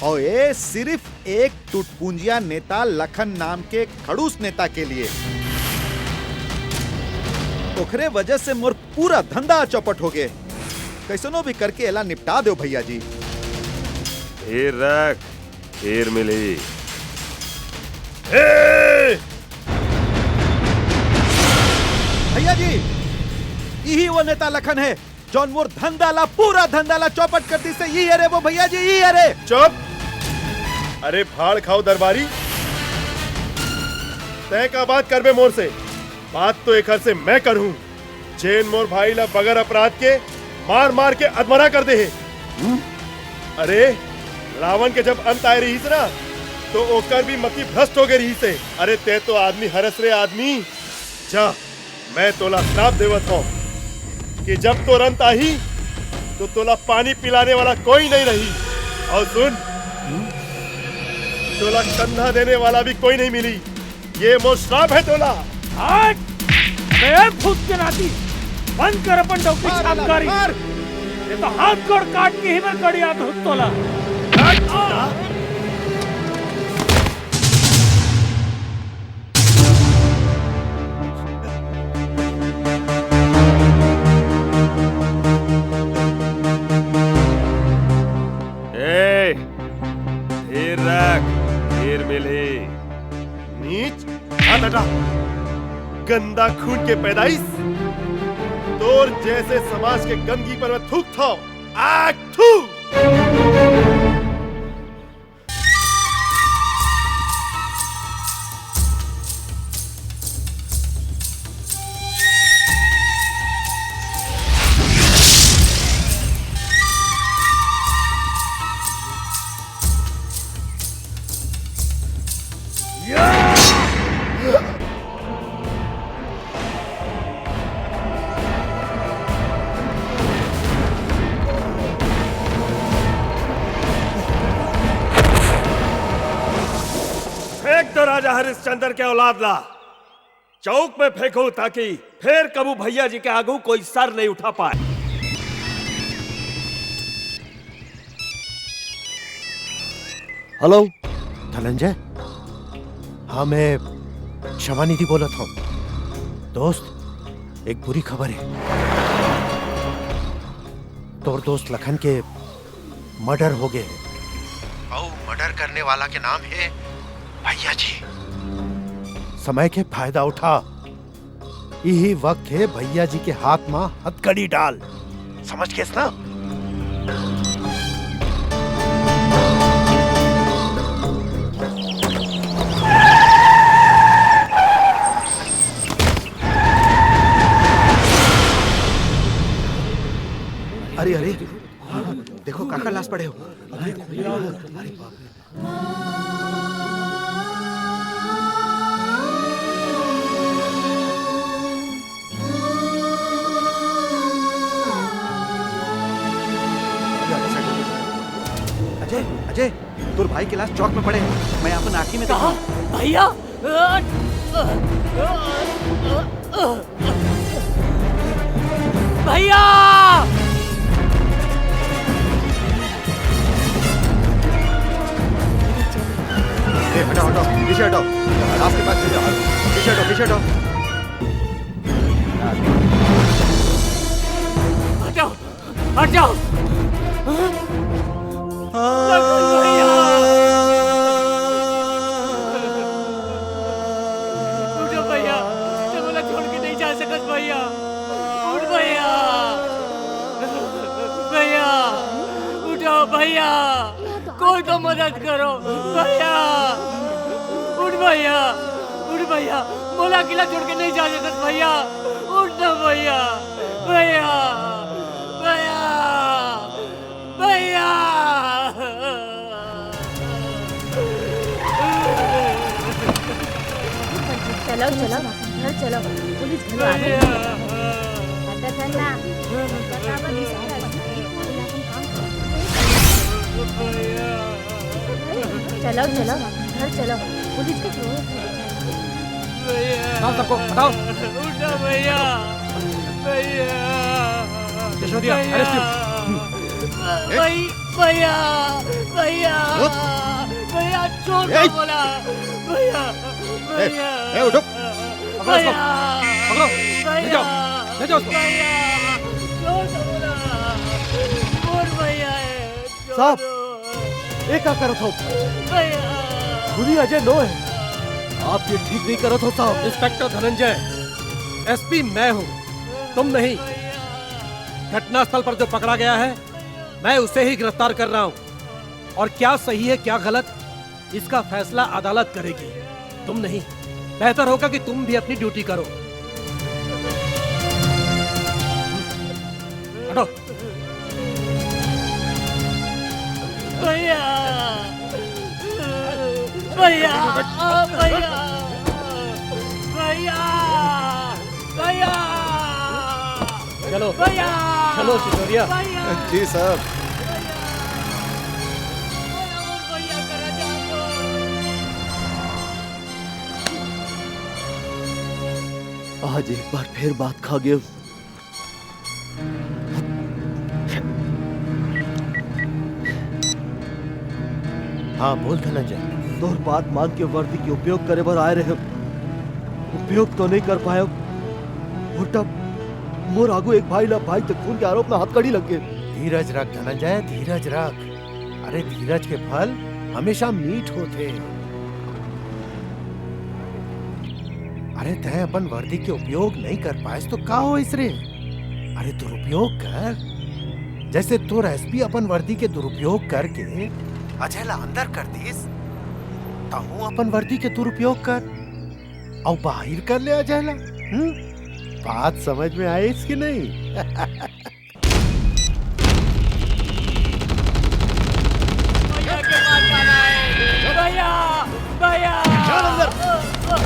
अउ ए सिर्फ एक टुटपुंजिया नेता लखन नाम के खड़ूस नेता के लिए। ओखरे वजह से मोर पूरा धंधा चौपट हो गे। कैसनो भी करके एला निपटा देव भैया जी। धीर रख, धीर मिली। ए! भैया जी, इही वो नेता लखन हे, जौन मोर धंधा ला, पूरा धंधा ला चौपट कर दिस हे। इही हरे वो भैया जी, इही हरे। चुप! अरे भाड़ खाव दरबारी, तैं का बात करबे मोर से? बात तो एखर से मैं करहूं, जेन मोर भाई ला बगैर अपराध के मार मार के अधमरा कर दे हे। अरे, रावण के जब अंत आए रहिस ना, तो ओकर भी मति भ्रष्ट हो गए रहिस हे। अरे, तैं तो आदमी हरस रे आदमी। जा, मैं तोला श्राप देवत हंव कि जब तोर अंत आही, तो तोला पानी पिलाने वाला कोई नहीं रही। अउ सुन, तोला कंधा देने वाला भी कोई नहीं मिली। ये मोर श्राप हे तोला। हट! बे भूत के नाती, बंद कर अपन डौकी मार एला, छापकारी। मार। ये तो हाथ गोड़ काट के ही मैं गड़िया दूं तोला। हट! ए, धीर रख, धीर मिलही। नीच, हाथ हटा। गंदा खून के पैदाइश। तोर जैसे समाज के गंदगी पर मैं थूकथंव। आ, थू। फेंक दो राजा हरिश्चंद्र के औलाद ला, चौक में फेंको, ताकि फेर कभू भैया जी के आगू कोई सर नहीं उठा पाए। हेलो, धनंजय। हाँ, मैं क्षमानिधि बोलत हंव। दोस्त, एक बुरी खबर हे। तोर दोस्त लखन के मर्डर हो गए हे। अउ मर्डर करने वाला के नाम हे भैया जी। समय के फायदा उठा, इही वक्त हे भैया जी के हाथ मा हथकड़ी डाल, समझ गेस ना? अरे, अरे, देखो, काकर लाश पड़े हो। अजय, अजय, तोर भाई के लाश चौक में पड़े हे। मैं अपन आँखी में देखा। भैया! भैया! ए, हटाओ, हटाओ, पीछे हटाओ। लाश के पास से जाओ। पीछे हटाओ, पीछे हटाओ। हटाओ, हट जाओ। भैया! उठो भैया, तैं मोला छोड़ के नहीं जा सकत भैया। उठ भैया, भैया, उठो भैया, कोई तो मदद करो भैया। उठ भैया, उठ भैया, मोला अकेला छोड़ के नहीं जा सकत भैया। उठ ना भैया, भैया, भैया, भैया। चलो, चलो, घर चलो, पुलिस घर आ गई। भैया। हटा चल ना। भैया। चलो, चलो, घर चलो, पुलिस के। भैया। हटाओ सबको, हटाओ। उठा भैया, भैया। जशोदिया, भैया। Arrest you। भै-, भैया, भैया, उठ। भैया, छोड़ दो ए। बोला। भैया, ए, भैया। ए, उठो। पकड़ो इसको। भैया। पकड़ो। ले जाओ, भैया। ले जाओ उसको। भैया, छोड़ दो बोला। और भैया है। साहब, ये का करत हो? भैया। खूनी अजय नो है। आप ये ठीक नहीं करत हो साहब। इंस्पेक्टर धनंजय, एसपी मैं हूँ, तुम नहीं। घटनास्थल पर जो पकड़ा गया है, मैं उसे ही गिरफ्तार कर रहा हूँ। और क्या सही है, क्या गलत, इसका फैसला अदालत करेगी, तुम नहीं। बेहतर होगा कि तुम भी अपनी ड्यूटी करो। हटो। भैया, भैया, भैया, भैया, भैया। चलो, भैया। चलो सिसोदिया। भैया। जी साहब। भैया। भैया, और भैया करा जा तो। आज एक बार फिर बात खा गए। हाँ, बोल धनंजय। तोर बात मान के वर्दी के उपयोग करे बर आए रहे। उपयोग तो नहीं कर पाए। उल्टा मोर आगू एक भाई ला भाई तक खून के आरोप में हथकड़ी लग गए। धीरज रख धनंजय, धीरज रख। अरे, धीरज के फल हमेशा मीठ होथे। अरे, तैं अपन वर्दी के उपयोग नहीं कर पाएस तो का होइस रे? अरे, दुरुपयोग कर। जैसे तोर एसपी अपन वर्दी के दुरुपयोग करके अजय ला अंदर कर दिस, तहूं अपन वर्दी के दुरुपयोग कर अउ बाहिर कर ले अजय ला। हम्म? बात समझ में आइस कि नहीं? भैया के पास जाना है। भैया, भैया। चल अंदर। ओ, ओ,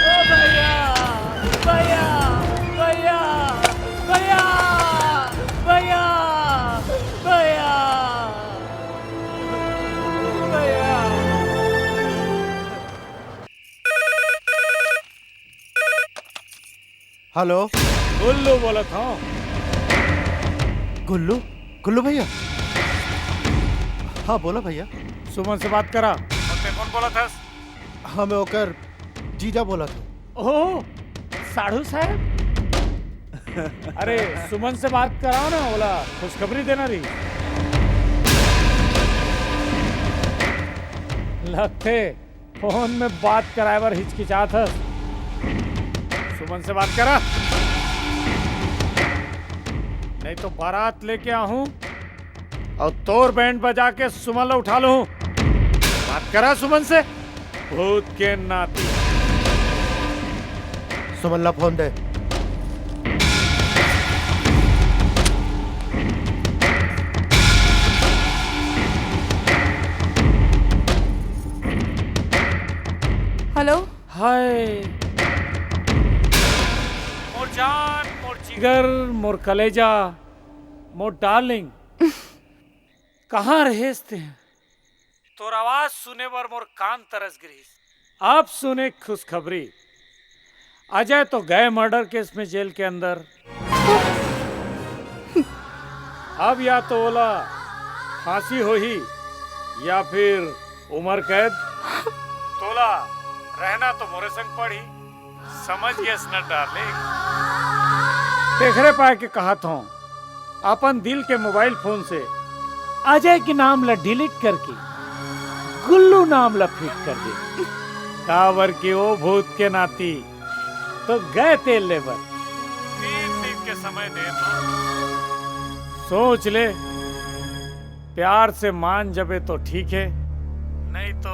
ओ भैया, भैया, भैया, भैया, भैया, भैया, भैया। हेलो। गुल्लू बोलत हूँ। गुल्लू? गुल्लू भैया? हाँ, बोला भैया। सुमन से बात करा। और ते कौन बोलत हस? हाँ, मैं ओकर जीजा बोलत हूँ। ओह, साढ़ू साहब। अरे, सुमन से बात कराओ ना, ओला खुशखबरी देना रही। लगथे फोन में बात कराए बर हिचकिचात हस। सुमन से बात करा, नहीं तो बारात लेके आहूं और तोर बैंड बजा के सुमन ला उठा लूं। बात करा सुमन से, भूत के नाती। सुमन ला फोन दे। हेलो। हाय, मोर जान, मोर जिगर, मोर कलेजा, मोर डार्लिंग, कहाँ रहेस तें? तोर आवाज सुने बर मोर कान तरस गिरिस। अब सुने खुशखबरी, अजय तो गए मर्डर केस में जेल के अंदर। अब या तो ओला फांसी होही या फिर उम्र कैद। तोला रहना तो मोरे संग पड़ही, समझ गेस न डार्लिंग? तेखरे पाय के कहत हूँ, अपन दिल के मोबाइल फोन से अजय के नाम ला डिलीट करके गुल्लू नाम ला फिट कर दे। काबर के ओ भूत के नाती तो गए तेल लेबर। तीन दिन के समय दे तो। सोच ले, प्यार से मान जबे तो ठीक है, नहीं तो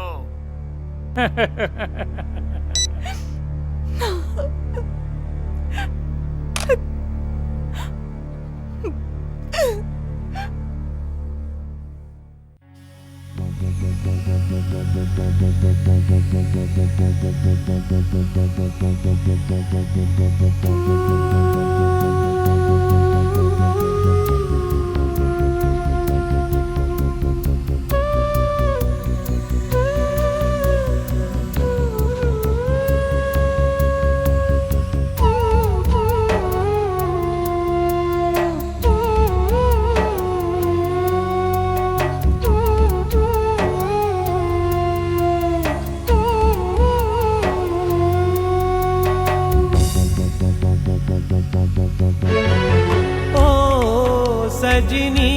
ओ सजनी,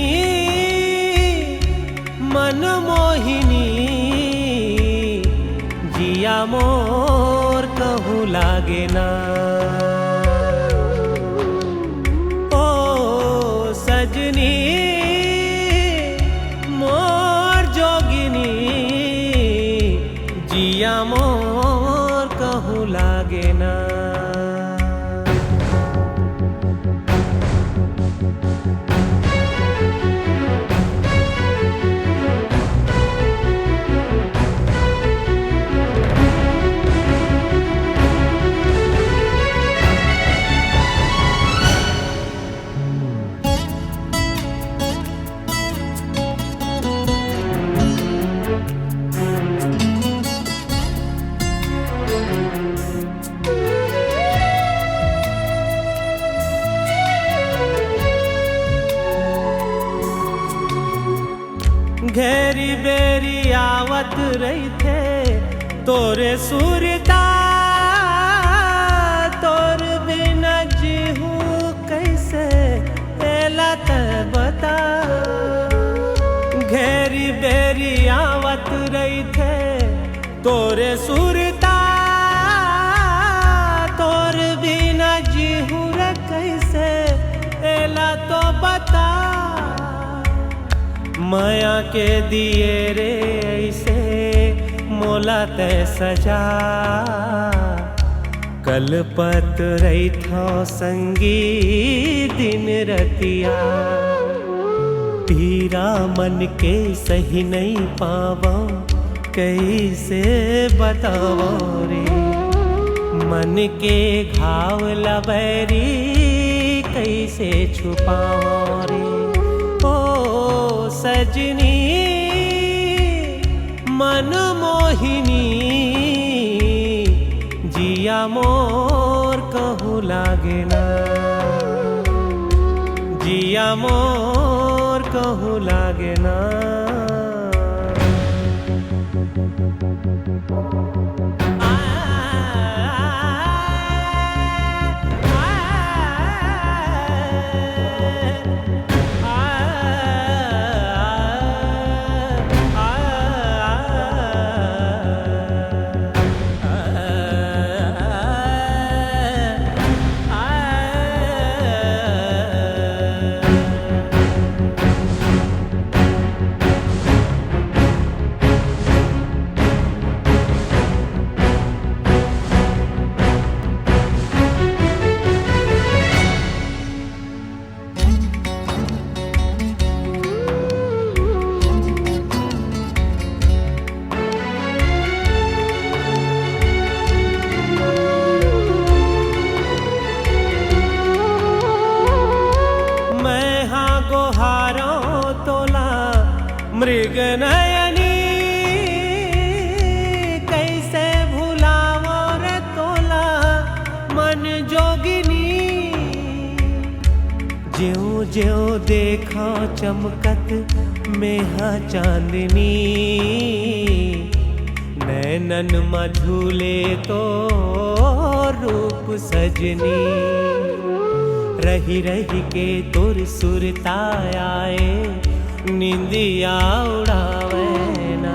मन मोहिनी, जिया मोर कहूँ लागे ना। ओ सजनी, मोर जोगिनी, जिया मोर कहूँ लागे ना। घेरी बेरी आवत रहिथे तोरे सुरता, तोर बिना जीहू कइसे, एला तैं बता। घेरी बेरी आवत रहिथे तोरे सुरता, तोर बिना जीहू रे कइसे, एला तो बता। मया के दिए रे अइसे मोला तैं सजा, कलपत रहिथौं संगी दिन रतिया। पीरा मन के सही नइ पावौं, कइसे बतावौं रे? मन के घाव ला बैरी कइसे छुपावौं रे? ओ सजनी, मन मोहिनी, जिया मोर कहूँ लागे ना, जिया मोर कहूँ लागे ना। मृग नयनी, कैसे भुलावो रे तोला मन जोगिनी। ज्यों ज्यों देखा चमकत मेहा चांदनी, नैनन म झूले तो रूप सजनी। रही रही के तोर सुरता आए, निंदिया उड़ावे ना।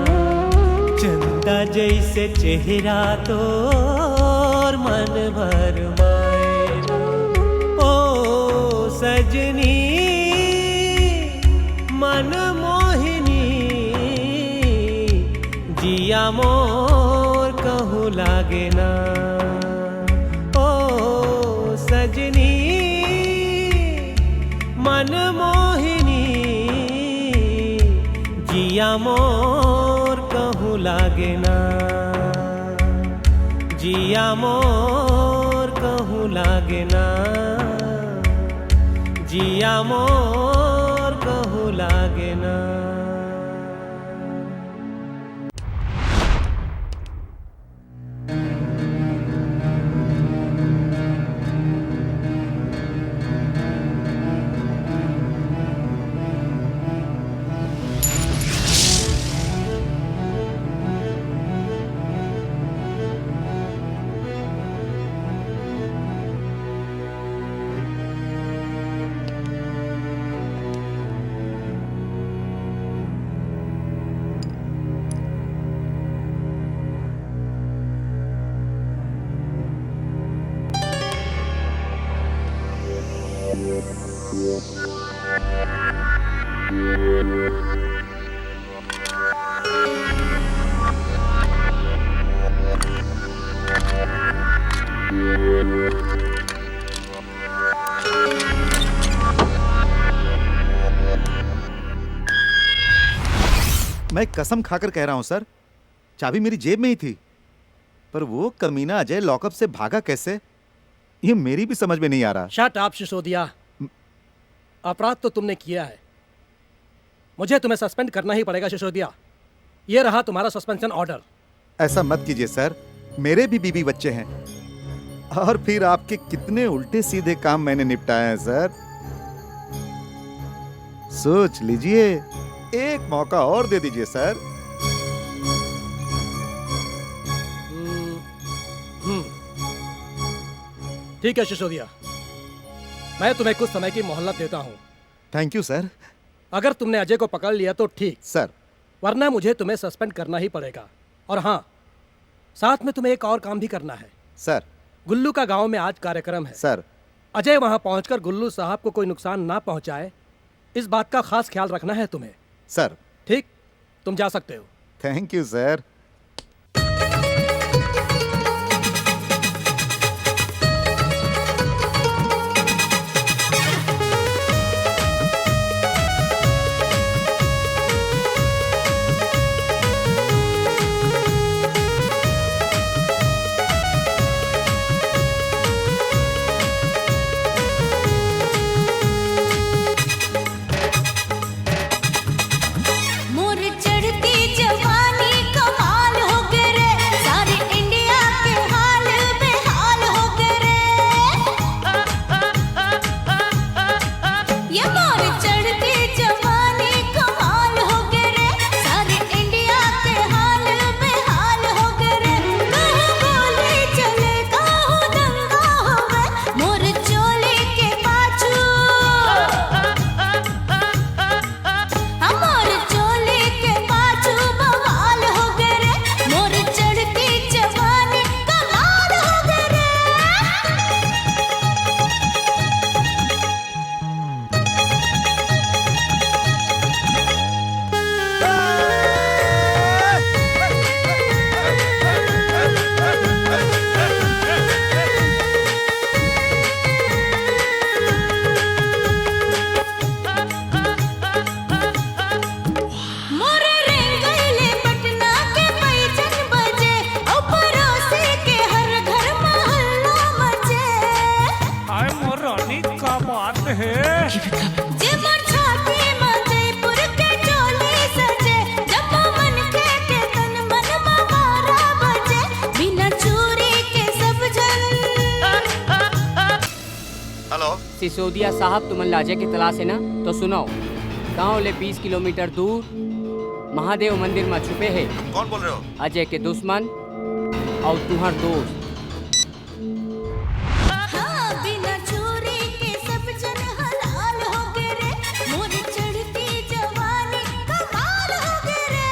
चंदा जैसे चेहरा तोर मन भर माए ना। ओ सजनी मन मोहिनी, जिया मोर कहूँ लागे ना। ओ सजनी मन मोहिनी, जिया मोर कहूँ लागे ना। जिया मोर कहूँ लागे ना। जिया मोर कहूँ लागे ना। मैं कसम खाकर कह रहा हूं सर, चाबी मेरी जेब में ही थी, पर वो कमीना अजय लॉकअप से भागा कैसे, ये मेरी भी समझ में नहीं आ रहा। Shut up Sisodia. अपराध तो तुमने किया है, मुझे तुम्हें सस्पेंड करना ही पड़ेगा सिसोदिया। ये रहा तुम्हारा सस्पेंशन ऑर्डर। ऐसा मत कीजिए सर, मेरे भी बीवी बच्चे हैं। और फिर आपके कितने उल्टे सीधे काम मैंने निपटाए हैं सर। सोच लीजिए, एक मौका और दे दीजिए सर। हम्म, हम्म। ठीक है सिसोदिया, मैं तुम्हें कुछ समय की मोहलत देता हूँ। Thank you sir. अगर तुमने अजय को पकड़ लिया तो ठीक सर, वरना मुझे तुम्हें सस्पेंड करना ही पड़ेगा। और हाँ, साथ में तुम्हें एक और काम भी करना है। सर। गुल्लू का गांव में आज कार्यक्रम है। सर। अजय वहां पहुंचकर गुल्लू साहब को कोई नुकसान ना पहुंचाए, इस बात का खास ख्याल रखना है तुम्हें। सर। ठीक, तुम जा सकते हो। Thank you sir. मोर चढ़ती जवानी कमाल हो गे रे, सारे इंडिया के हाल बेहाल हो गे रे। ये मोर चढ़ती जवानी कमाल हो गे रे, सारे इंडिया के हाल बेहाल हो गे रे। कहूँ गोली चले, कहूँ दंगा होवे, मोर चोली के पाछू। हमर चोली के पाछू बवाल हो गे रे, मोर चढ़ती जवानी कमाल हो गे रे। मोर रेंगइले पटना के पैजन बजे, अउ पड़ोसी के हर घर म हल्ला मचे। आय मोर रानी, का बात हे? जे मोर छाती म जयपुर के चोली सजे, सिसोदिया साहब, तुमन ला अजय के तलाश हे ना? तो सुनव, गांव ले बीस किलोमीटर दूर महादेव मंदिर म छुपे हे। कौन बोल रहे हो? अजय के दुश्मन अउ तुंहर दोस्त। हाँ, बिना चूरी के सब जन हलाल होगे रे, मोर चढ़ती जवानी कमाल होगे रे।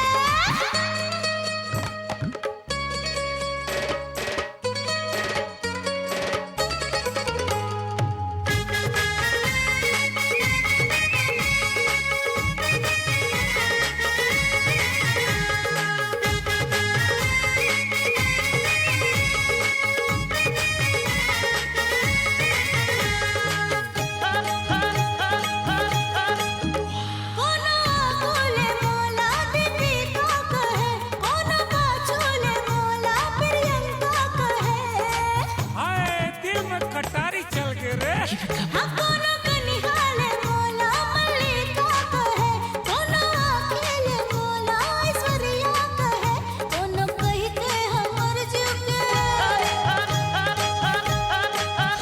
कोनो आगू ले मोला दीपिका कहे, कोनो पाछू ले मोला प्रियंका कहे। हाय, दिल में कटारी चल गे रे। हाँ, कोनो कनिहा ले मोला मल्लिका कहे, कोनो आँखी ले मोला ऐश्वर्या कहे, कोनो कहि के हमर जीव के,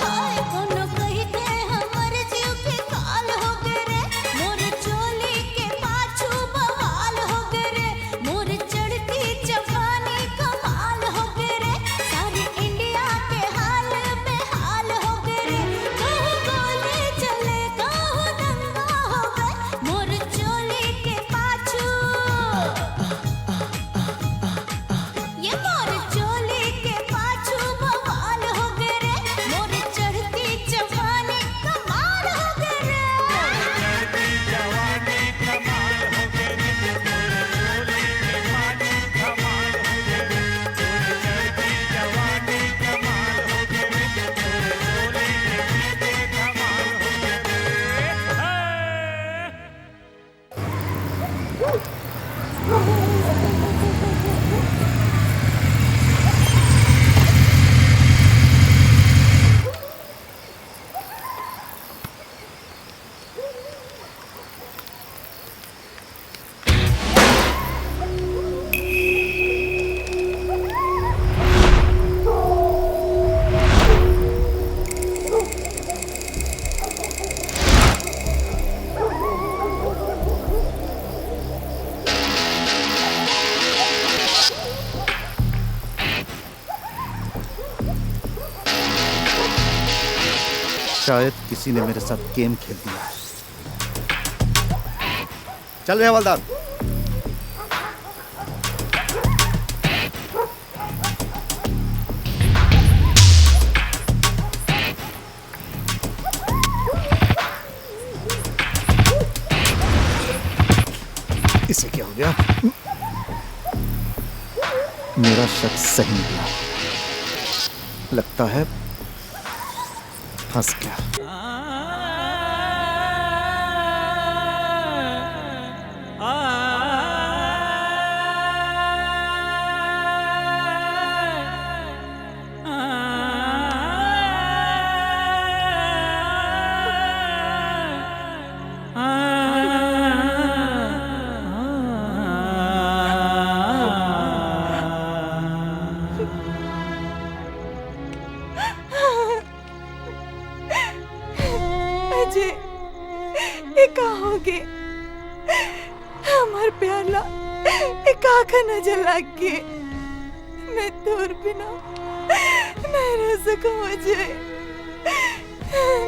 हाय, कोनो कहि के हमर जीव के काल होगे रे, मोर चोली के पाछू बवाल होगे रे, मोर चढ़ती जवानी कमाल होगे रे, सारी इंडिया के हाल बेहाल होगे रे, कहूँ गोली चले, कहूँ दंगा होगे, मोर चोली के पाछू। ये मोर चोली के पाछू बवाल होगे रे, मोर चढ़ती जवानी कमाल होगे रे। शायद किसी ने मेरे साथ गेम खेल दिया है। चल रे हवलदार। इसे क्या हो गया? मेरा शक सही निकला। लगता है फंस गया। अजय, ये का होगे? हमर प्यार ला ये का का नजर लाग गे? मैं तोर बिना नहीं रह सकूं अजय,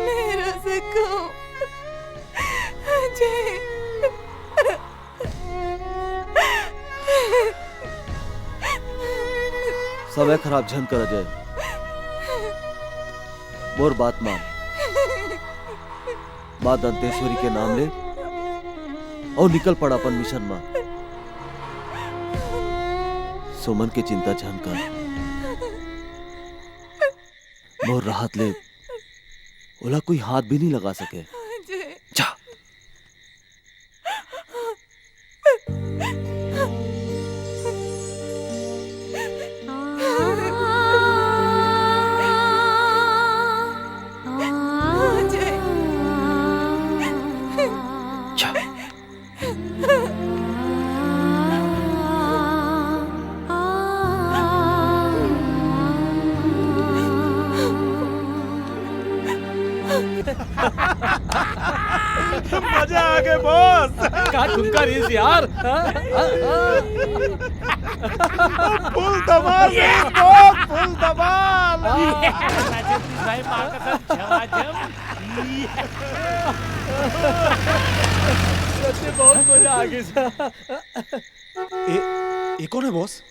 नहीं रह सकूं अजय। समय खराब झन कर अजय, मोर बात मान। माँ दंतेश्वरी के नाम ले अउ निकल पड़ अपन मिशन मा। सुमन के चिंता झन कर, मोर राहत ले ओला कोई हाथ भी नहीं लगा सके। जा। मजा आ गए बॉस। का ठुमका रहीस यार। हाँ, हाँ, हाँ। फुल धमाल रहीस बॉस, फुल धमाल। भाई, माँ कसम, झमाझम। सच्ची बहुत मजा आ गई। ए, ए कौन है बॉस?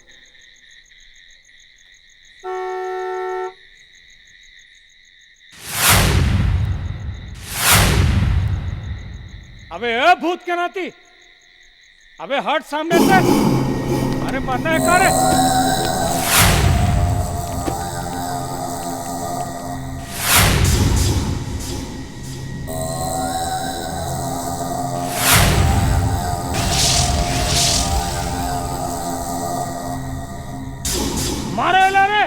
अबे ए भूत के नाती, अबे हट सामने से। अरे पता है का रे? मारे ला रे।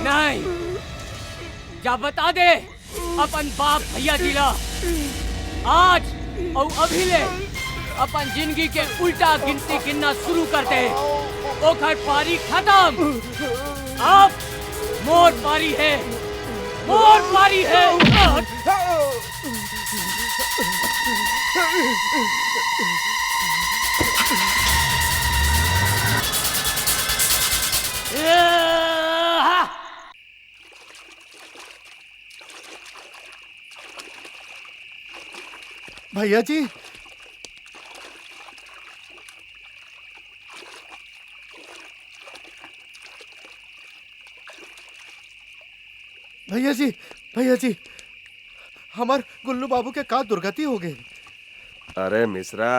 नहीं, जा बता दे अपन बाप भैया जी ला, आज अउ अभी ले अपन जिंदगी के उल्टा गिनती गिनना शुरू कर दे। ओखर पारी खत्म, अब मोर पारी है, मोर पारी है। भैया जी, भैया जी, भैया जी, हमार गुल्लू बाबू के का दुर्गति हो गई? अरे मिश्रा,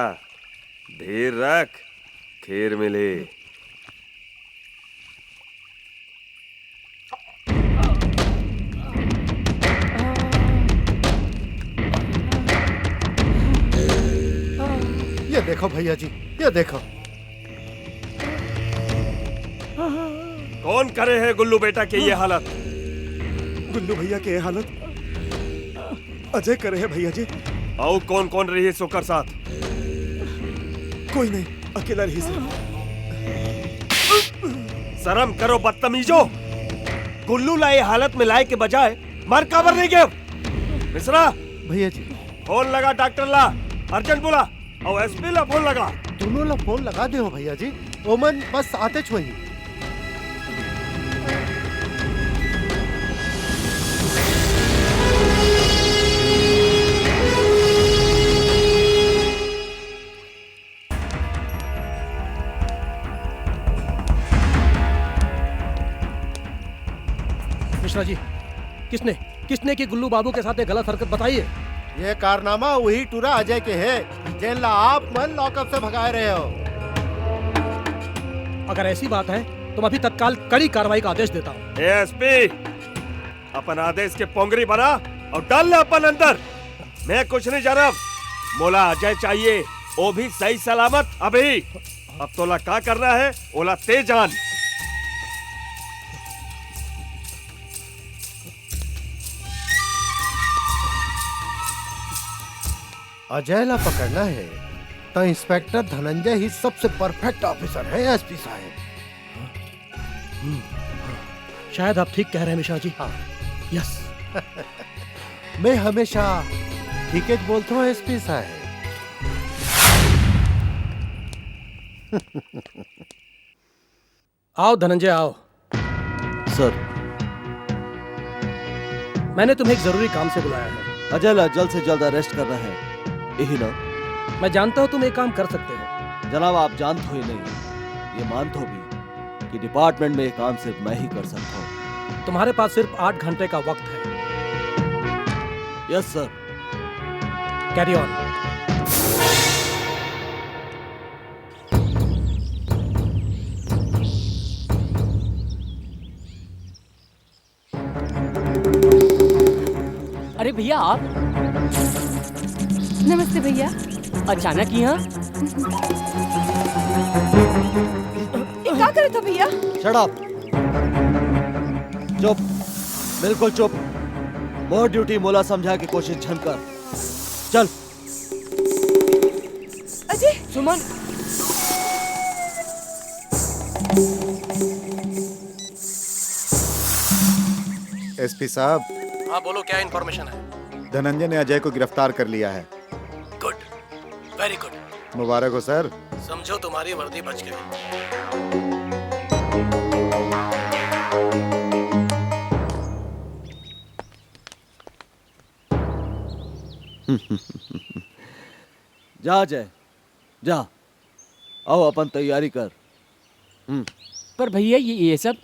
धीर रख, खीर मिली। ये देखो भैया जी, ये देखो। कौन करे है गुल्लू बेटा के ये हालत? गुल्लू भैया के ये हालत अजय करे है भैया जी। अउ कौन कौन रही ओकर साथ? कोई नहीं, अकेला रही सर। शर्म करो बदतमीजो, गुल्लू ला ये हालत में लाए के बजाय मर काबर नहीं गए? मिश्रा, भैया जी। फोन लगा डॉक्टर ला, अर्जेंट बुला। अउ एसपी ला फोन लगा। दोनों ला फोन लगा दे हो भैया जी, ओमन बस आतेच होही। मिश्रा जी, किसने, किसने की गुल्लू बाबू के साथ ये गलत हरकत बताई है? ये कारनामा वही टूरा अजय के है, जेन ला आप मन लॉकअप से भगाए रहे हो। अगर ऐसी बात है, तो मैं अभी तत्काल कड़ी कार्रवाई का आदेश देता हूँ। एसपी, अपन आदेश के पोंगरी बना अउ डाल ले अपन अंदर। मैं कुछ नहीं जानव, मोला अजय चाहिए। वो भी सही सलामत अभी। अब तोला का करना है, ओला ते जान। अजय ला पकड़ना है, तो इंस्पेक्टर धनंजय ही सबसे परफेक्ट ऑफिसर है, एसपी साहब। शायद आप ठीक कह रहे हैं, मिश्रा जी। हाँ। यस। मैं हमेशा ठीक ज बोलता हूँ, एसपी साहब। आओ धनंजय, आओ। सर। मैंने तुम्हें एक जरूरी काम से बुलाया है। अजय ला जल्द से जल्द अरेस्ट करना है, यही ना? मैं जानता हूँ तुम एक काम कर सकते हो। जनाब, आप जानते हो ही नहीं, ये मानते हो भी कि डिपार्टमेंट में ये काम सिर्फ मैं ही कर सकता हूँ। तुम्हारे पास सिर्फ आठ घंटे का वक्त है। Yes sir. Carry on. अरे भैया, आप? नमस्ते भैया। अचानक यहाँ? ये का करत हो भैया? Shut up. चुप, बिल्कुल चुप। मोर ड्यूटी मोला समझा के कोशिश झन कर। चल। अजय। सुमन। एसपी साहब। हाँ, बोलो, क्या इन्फॉर्मेशन है? धनंजय ने अजय को गिरफ्तार कर लिया है। गुड, वेरी गुड। मुबारक हो सर। समझो, तुम्हारी वर्दी बच गई। जा अजय, जा। आओ, अपन तैयारी कर। हम्म। पर भैया, ये, ये सब?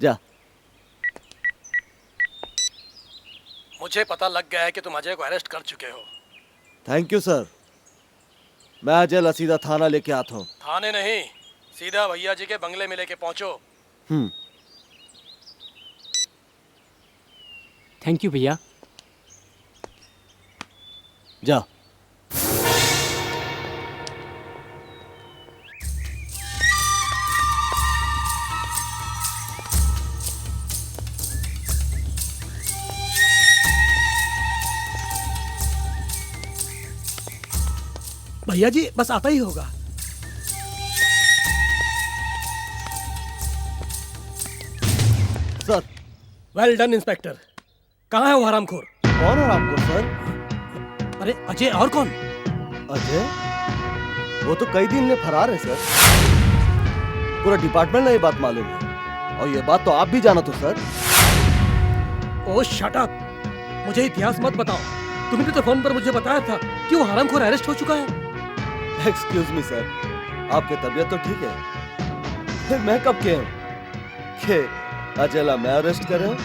जा। मुझे पता लग गया है कि तुम अजय को अरेस्ट कर चुके हो। Thank you sir. मैं अजय ला सीधा थाना लेके आता हूँ। थाने नहीं, सीधा भैया जी के बंगले में लेके पहुंचो। हम्म। थैंक यू भैया। जा। भैया जी, बस आता ही होगा। सर। Well done inspector. कहाँ है वो हरामखोर? कौन हरामखोर सर? अरे अजय, और कौन? अजय? वो तो कई दिन ले फरार है सर। पूरा डिपार्टमेंट ला ये बात मालूम है, और ये बात तो आप भी जानत हो सर। ओ शट अप, मुझे इतिहास मत बताओ। तुमने तो फोन पर मुझे बताया था कि वो हरामखोर अरेस्ट हो चुका है। एक्सक्यूज मी सर, आपकी तबीयत तो ठीक है? फिर मैं कब के हूँ? के अजय ला मैं अरेस्ट करे हूँ?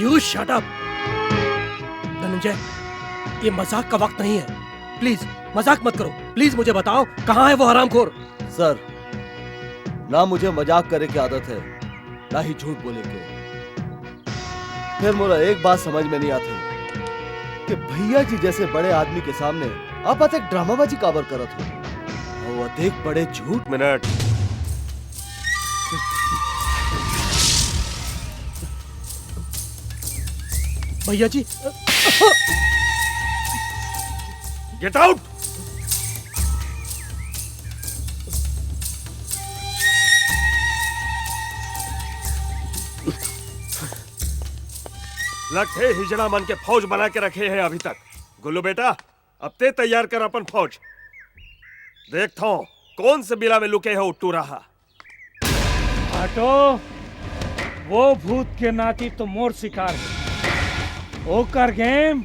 You shut up. धनंजय, ये मजाक का वक्त नहीं है। प्लीज, मजाक मत करो। प्लीज मुझे बताओ, कहाँ है वो हरामखोर? सर, ना मुझे मजाक करे की आदत है, ना ही झूठ बोले के। फिर मोला एक बात समझ में नहीं आती कि भैया जी जैसे बड़े आदमी के सामने आप अतेक ड्रामाबाजी काबर करत हो? वो अतेक बड़े झूठ। मिनट। भैया जी। Get out. लगथे हिजड़ा मन के फौज बना के रखे हे अभी तक। गुल्लू बेटा, अब ते तैयार कर अपन फौज। देखथों, कौन से बिला में लुके हे उट्टू राहा। हटो, वो भूत के नाती तो मोर शिकार हे। ओकर गेम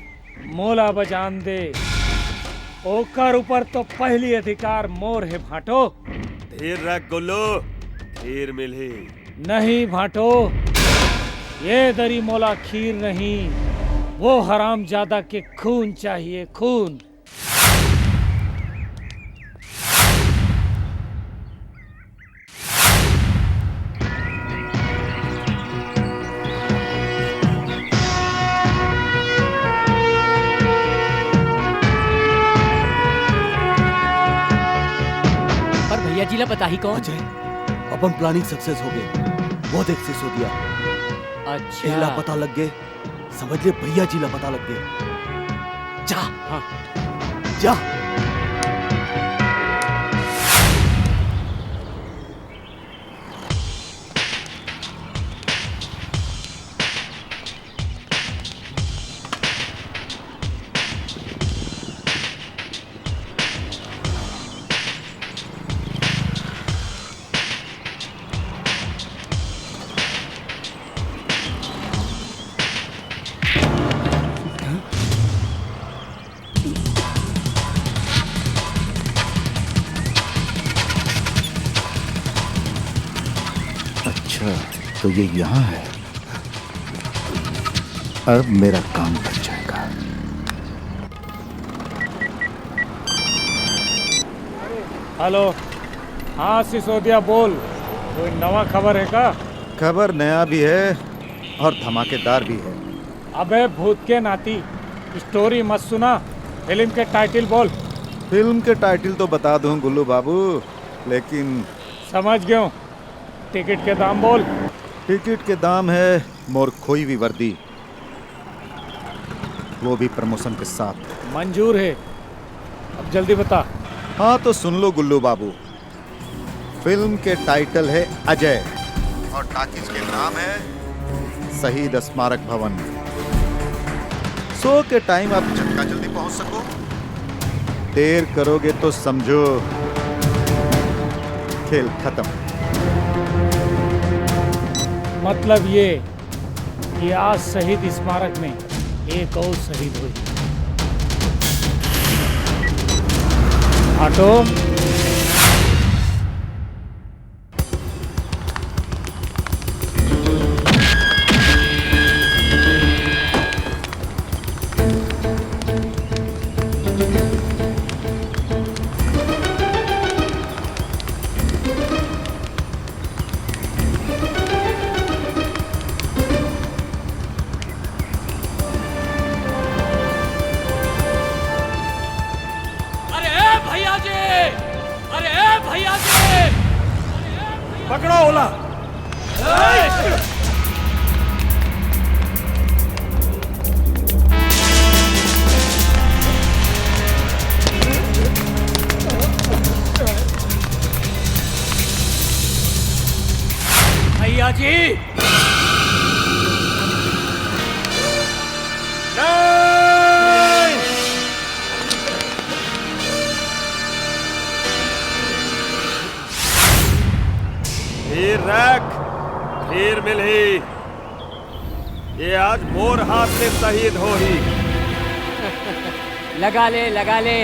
मोला बजान दे। ओकर ऊपर तो पहली अधिकार मोर हे, भांटो। धीर रख गुल्लू, धीर मिलही। नहीं भांटो, ये दरी मोला खीर नहीं, वो हरामजादा के खून चाहिए, खून। जी ला पता ही कौन? अजय, अपन प्लानिंग सक्सेस हो गए। वो देख सिसोदिया। अच्छा। एला पता लग गए, समझ ले भैया जी ला पता लग गए। जा। हाँ। जा। अच्छा, तो ये यहाँ है। अब मेरा काम बन जाएगा। हेलो। हाँ सिसोदिया, बोल, कोई नवा खबर है का? खबर नया भी है और धमाकेदार भी है। अबे भूत के नाती, स्टोरी मत सुना, फिल्म के टाइटल बोल। फिल्म के टाइटल तो बता दूं गुल्लू बाबू, लेकिन समझ गयो। टिकट के दाम बोल। टिकट के दाम है मोर खोई हुई वर्दी, वो भी प्रमोशन के साथ। मंजूर है, अब जल्दी बता। हाँ, तो सुन लो गुल्लू बाबू, फिल्म के टाइटल है अजय और टाकीज के नाम है शहीद स्मारक भवन। शो के टाइम आप जगह जल्दी पहुंच सको, देर करोगे तो समझो खेल खत्म। मतलब ये कि आज शहीद स्मारक में एक और शहीद हुई। ऑटो। अरे ए भैया जी, अरे ए भैया जी, पकड़ो ओला। भैया जी। नहीं! धीर रख, धीर मिलही। ये आज मोर हाथ में शहीद होही। लगा ले, लगा ले,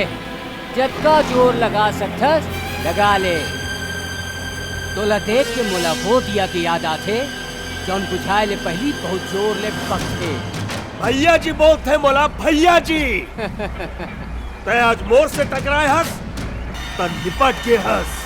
जतका जोर लगा सकथस, लगा ले। तोला देख के मोला वो दिया के याद आथे, जौन बुझाए ले पहिली बहुत जोर ले भभकथे। भैया जी बोलथे मोला, भैया जी। तैं आज मोर से टकराए हस, त निपट गे हस।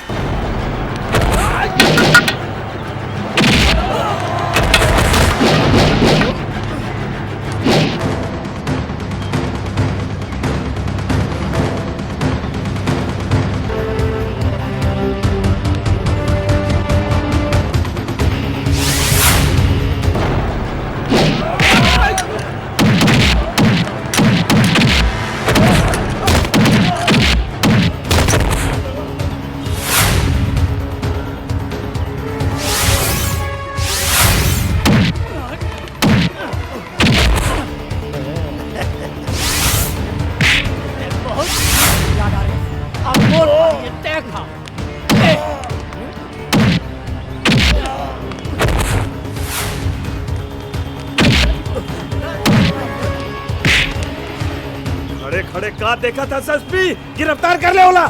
बहुत याद आ रहे। अब मोर पारी है, तय खा। खड़े खड़े का देखत हस एसपी? गिरफ्तार कर ले ओला।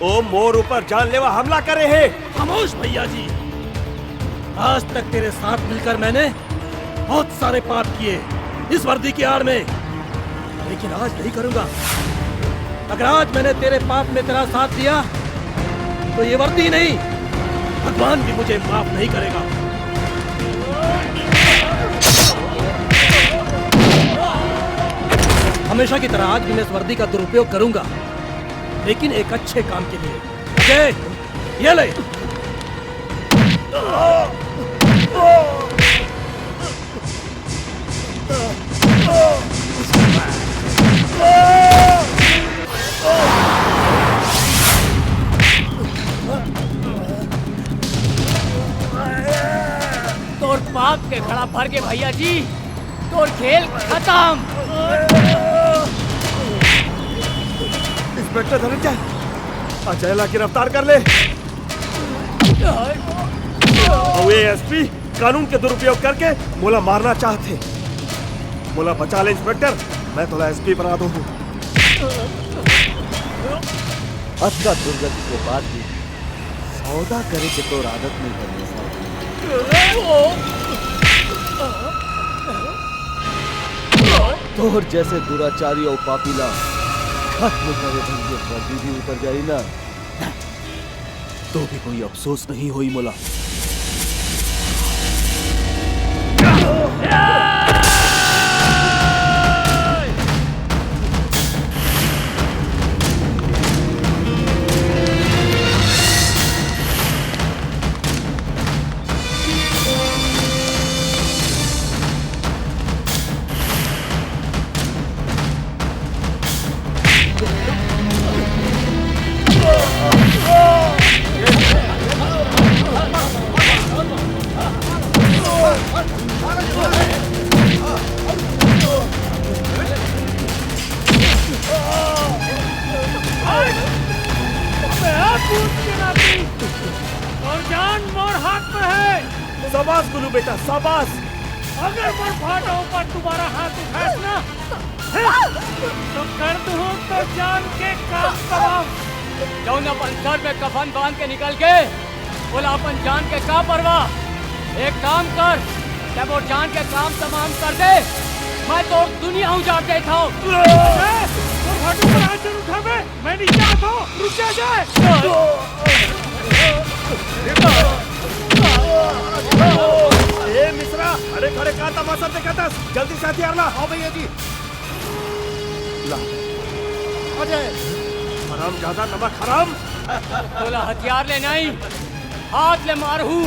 ओ मोर ऊपर जानलेवा हमला करे हे। खामोश भैया जी, आज तक तेरे साथ मिलकर मैंने बहुत सारे पाप किए इस वर्दी की आड़ में, लेकिन आज नहीं करूंगा। अगर आज मैंने तेरे पाप में तेरा साथ दिया तो ये वर्दी नहीं, भगवान भी मुझे माफ नहीं करेगा। हमेशा की तरह आज भी मैं इस वर्दी का दुरुपयोग करूंगा, लेकिन एक अच्छे काम के लिए। अजय, ये ले। तोर पाप के घड़ा भर के भैया जी, तोर खेल खत्म। इंस्पेक्टर धनंजय, अजय ला गिरफ्तार कर ले। अउ ये एसपी कानून के दुरुपयोग करके मोला मारना चाहथे। मोला बचा ले इंस्पेक्टर, मैं तोला एसपी बना दूं। अतका दुर्गति के बाद भी सौदा करे के तोर आदत नहीं बने। तोर जैसे दुराचारी और पापी ला खत्म करे बर ये वर्दी भी उतर जाई ना, तो भी कोई अफसोस नहीं होई मोला। और जान मोर हाथ में है। शाबाश गुल्लू बेटा, शाबाश। अगर मोर भाटा ऊपर दोबारा हाथ उठास ना, तो कर दूं तो जान के काम तमाम। जौन अपन सर में कफन बांध के निकल गे, ओला अपन जान के का परवाह? एक काम कर, जब वो जान के काम तमाम कर दे, मैं तो दुनिया उजाड़ देता हूँ। ए, तो भाटू पर हाथ जरूर उठावे। मैं नहीं चाहता हूँ, रुक जा जाए। ए मिश्रा, अरे खड़े का तमाशा देखत हस? जल्दी से हथियार ला। हाँ भैया जी। ला। अजय। हराम ज्यादा नमक हराम। तोला हथियार ले नहीं, हाथ ले मारहूँ।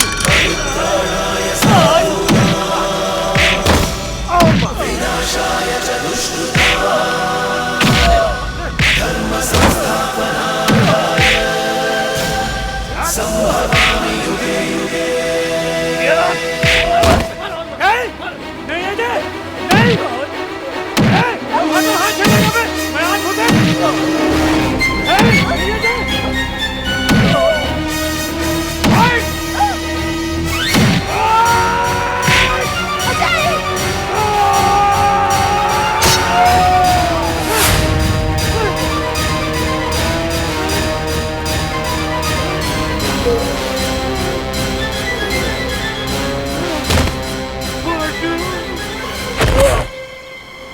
नहीं, अजय, नहीं। ए, तू हाथ, हाथ छोड़ दे, मैं हाथ छोड़ दे। ए, नहीं, अजय।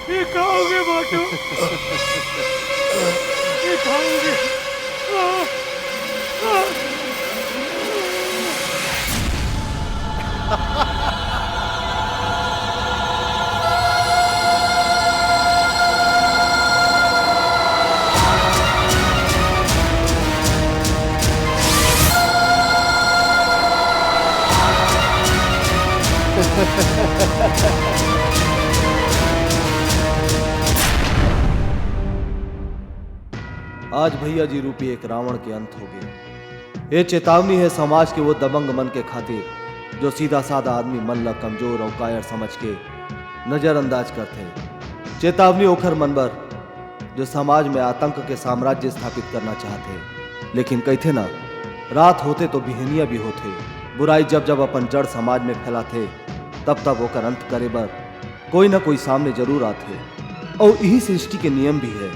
ये का हो गया भाटू? ये का हो गया? आज भैया जी रूपी एक रावण के अंत हो गए। ये चेतावनी है समाज के वो दबंग मन के खातिर, जो सीधा साधा आदमी मन ला कमजोर और कायर समझ के नजरअंदाज करथे। चेतावनी ओखर मन बर, जो समाज में आतंक के साम्राज्य स्थापित करना चाहथे। लेकिन कहिथे ना, रात होथे तो बिहनिया भी होथे। बुराई जब जब अपन जड़ समाज में फैलाथे, तब तब ओकर अंत करे बर कोई ना कोई सामने जरूर आथे। और यही सृष्टि के नियम भी है।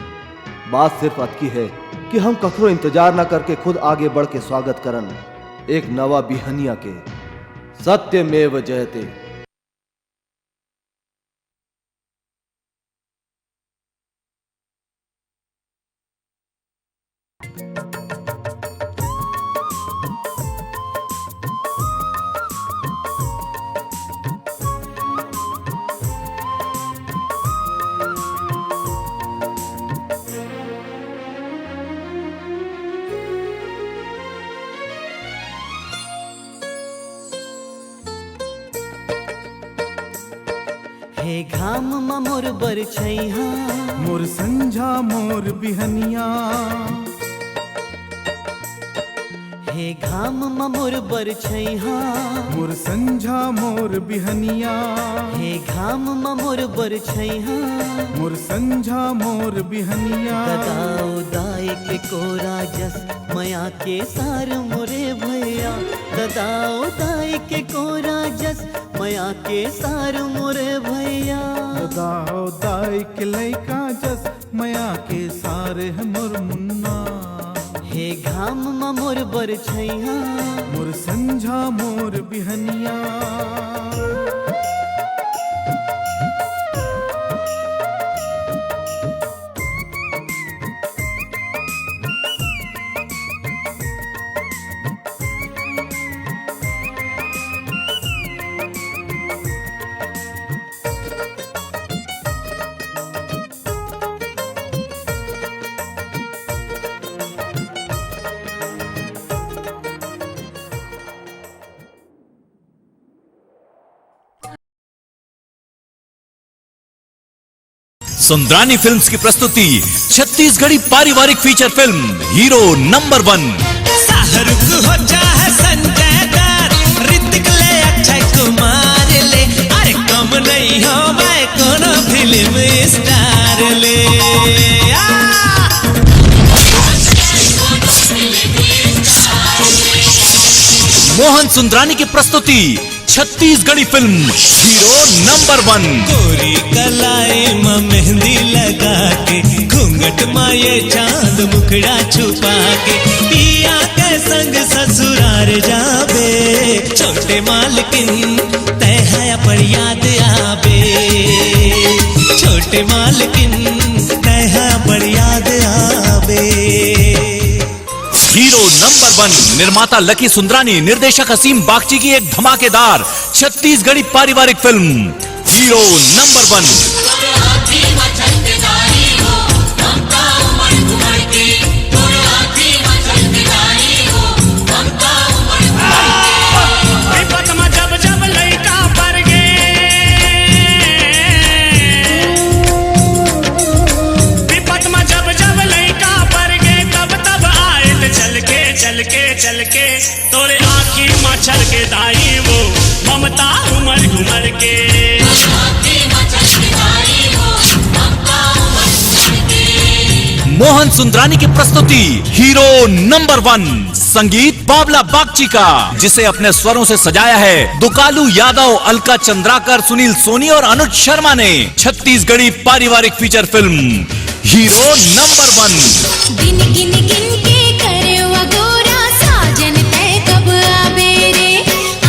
बात सिर्फ अतकी है कि हम कखरो इंतजार ना करके खुद आगे बढ़ के स्वागत करन एक नवा बिहनिया के। सत्यमेव जयते। म मोर बर छैहा, मोर संझा मोर बिहनिया। हे घाम म मोर बर छैहा, मोर संझा मोर बिहनिया। हे घाम म मोर बर छैहा, मोर संझा मोर बिहनिया। ददा ओ दाई के कोरा जस मया के सार मोरे भैया। ददा ओ दाई के कोरा जस मया के सार मोरे भैया। ददा ओ दाई के लइका जस मया के सार हे मोर मुन्ना। हे घाम म मोर बर छैहा, मोर संझा मोर बिहनिया। सुंदरानी फिल्म्स की प्रस्तुति छत्तीसगढ़ी पारिवारिक फीचर फिल्म हीरो नंबर वन। शाहरुख हो चाहे संजय दत्त, ऋतिक ले अक्षय कुमार ले, अरे कम नहीं हो मैं कोनो फिल्म स्टार ले। आ! मोहन सुंदरानी की प्रस्तुति छत्तीसगढ़ी फिल्म हीरो नंबर वन। गोरी कलाई म मेहंदी लगा के, घूंघट म ये चांद मुखड़ा छुपा के, पिया के संग ससुरार जाबे, छोटे मालकिन तय है अपन याद आबे, छोटे मालकिन तय है अपन याद आबे। हीरो नंबर वन, निर्माता लकी सुंदरानी, निर्देशक असीम बागची की एक धमाकेदार छत्तीसगढ़ी पारिवारिक फिल्म हीरो नंबर वन। विपत म जब जब लइका पर गे, विपत म जब जब लइका पर गे, तब तब आए त चल के, चल के, चल के, तोरे आँखी म छलके दाई वो ममता उमड़ घुमड़ के। मोहन सुंदरानी की प्रस्तुति हीरो नंबर वन, संगीत बाबला बागची का, जिसे अपने स्वरों से सजाया है दुकालू यादव, अलका चंद्राकर, सुनील सोनी और अनुज शर्मा ने। छत्तीसगढ़ी पारिवारिक फीचर फिल्म हीरो नंबर वन। दिन गिन गिन के करे वा गोरा, साजन तय कब आबे रे?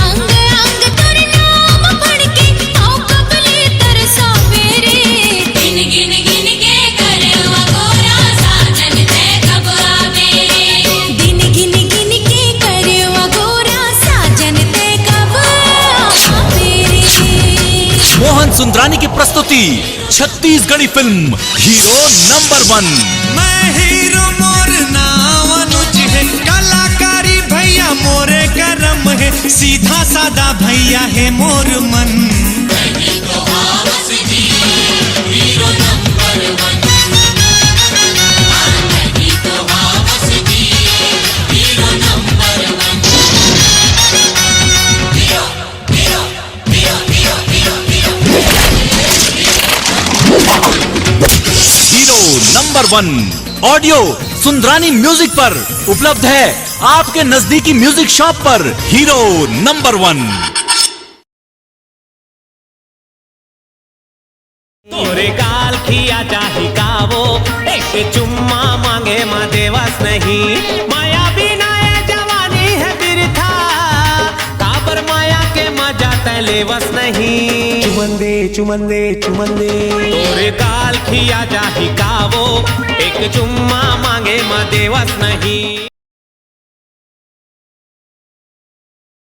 अंग अंग तोर नाम पढ़ के, आओ कब ले तरसाबे रे? दिन गिन गिन के करे वा गोरा, साजन तय कब आबे रे? दिन गिन गिन के करे वा गोरा, साजन तय कब आबे रे? मोहन सुंदरानी की प्रस्तुति छत्तीसगढ़ी फिल्म हीरो नंबर वन। मैं हीरो, मोर नाव अनुज हे, कलाकारी भैया मोरे करम हे, सीधा साधा भैया हे मोर मन। हीरो नंबर वन ऑडियो सुंदरानी म्यूजिक पर उपलब्ध है, आपके नजदीकी म्यूजिक शॉप पर। हीरो नंबर वन। तोरे गाल खिया जाही कावो, एक चुम्मा मांगे मा देवस नहीं। माया बिना ये जवानी है बिरथा, काबर माया के मजा तै लेवस नहीं। चुमन दे, चुमन दे, चुमन दे। तोरे गाल खिया जाही कावो, एक चुम्मा मांगे मा देवस नहीं।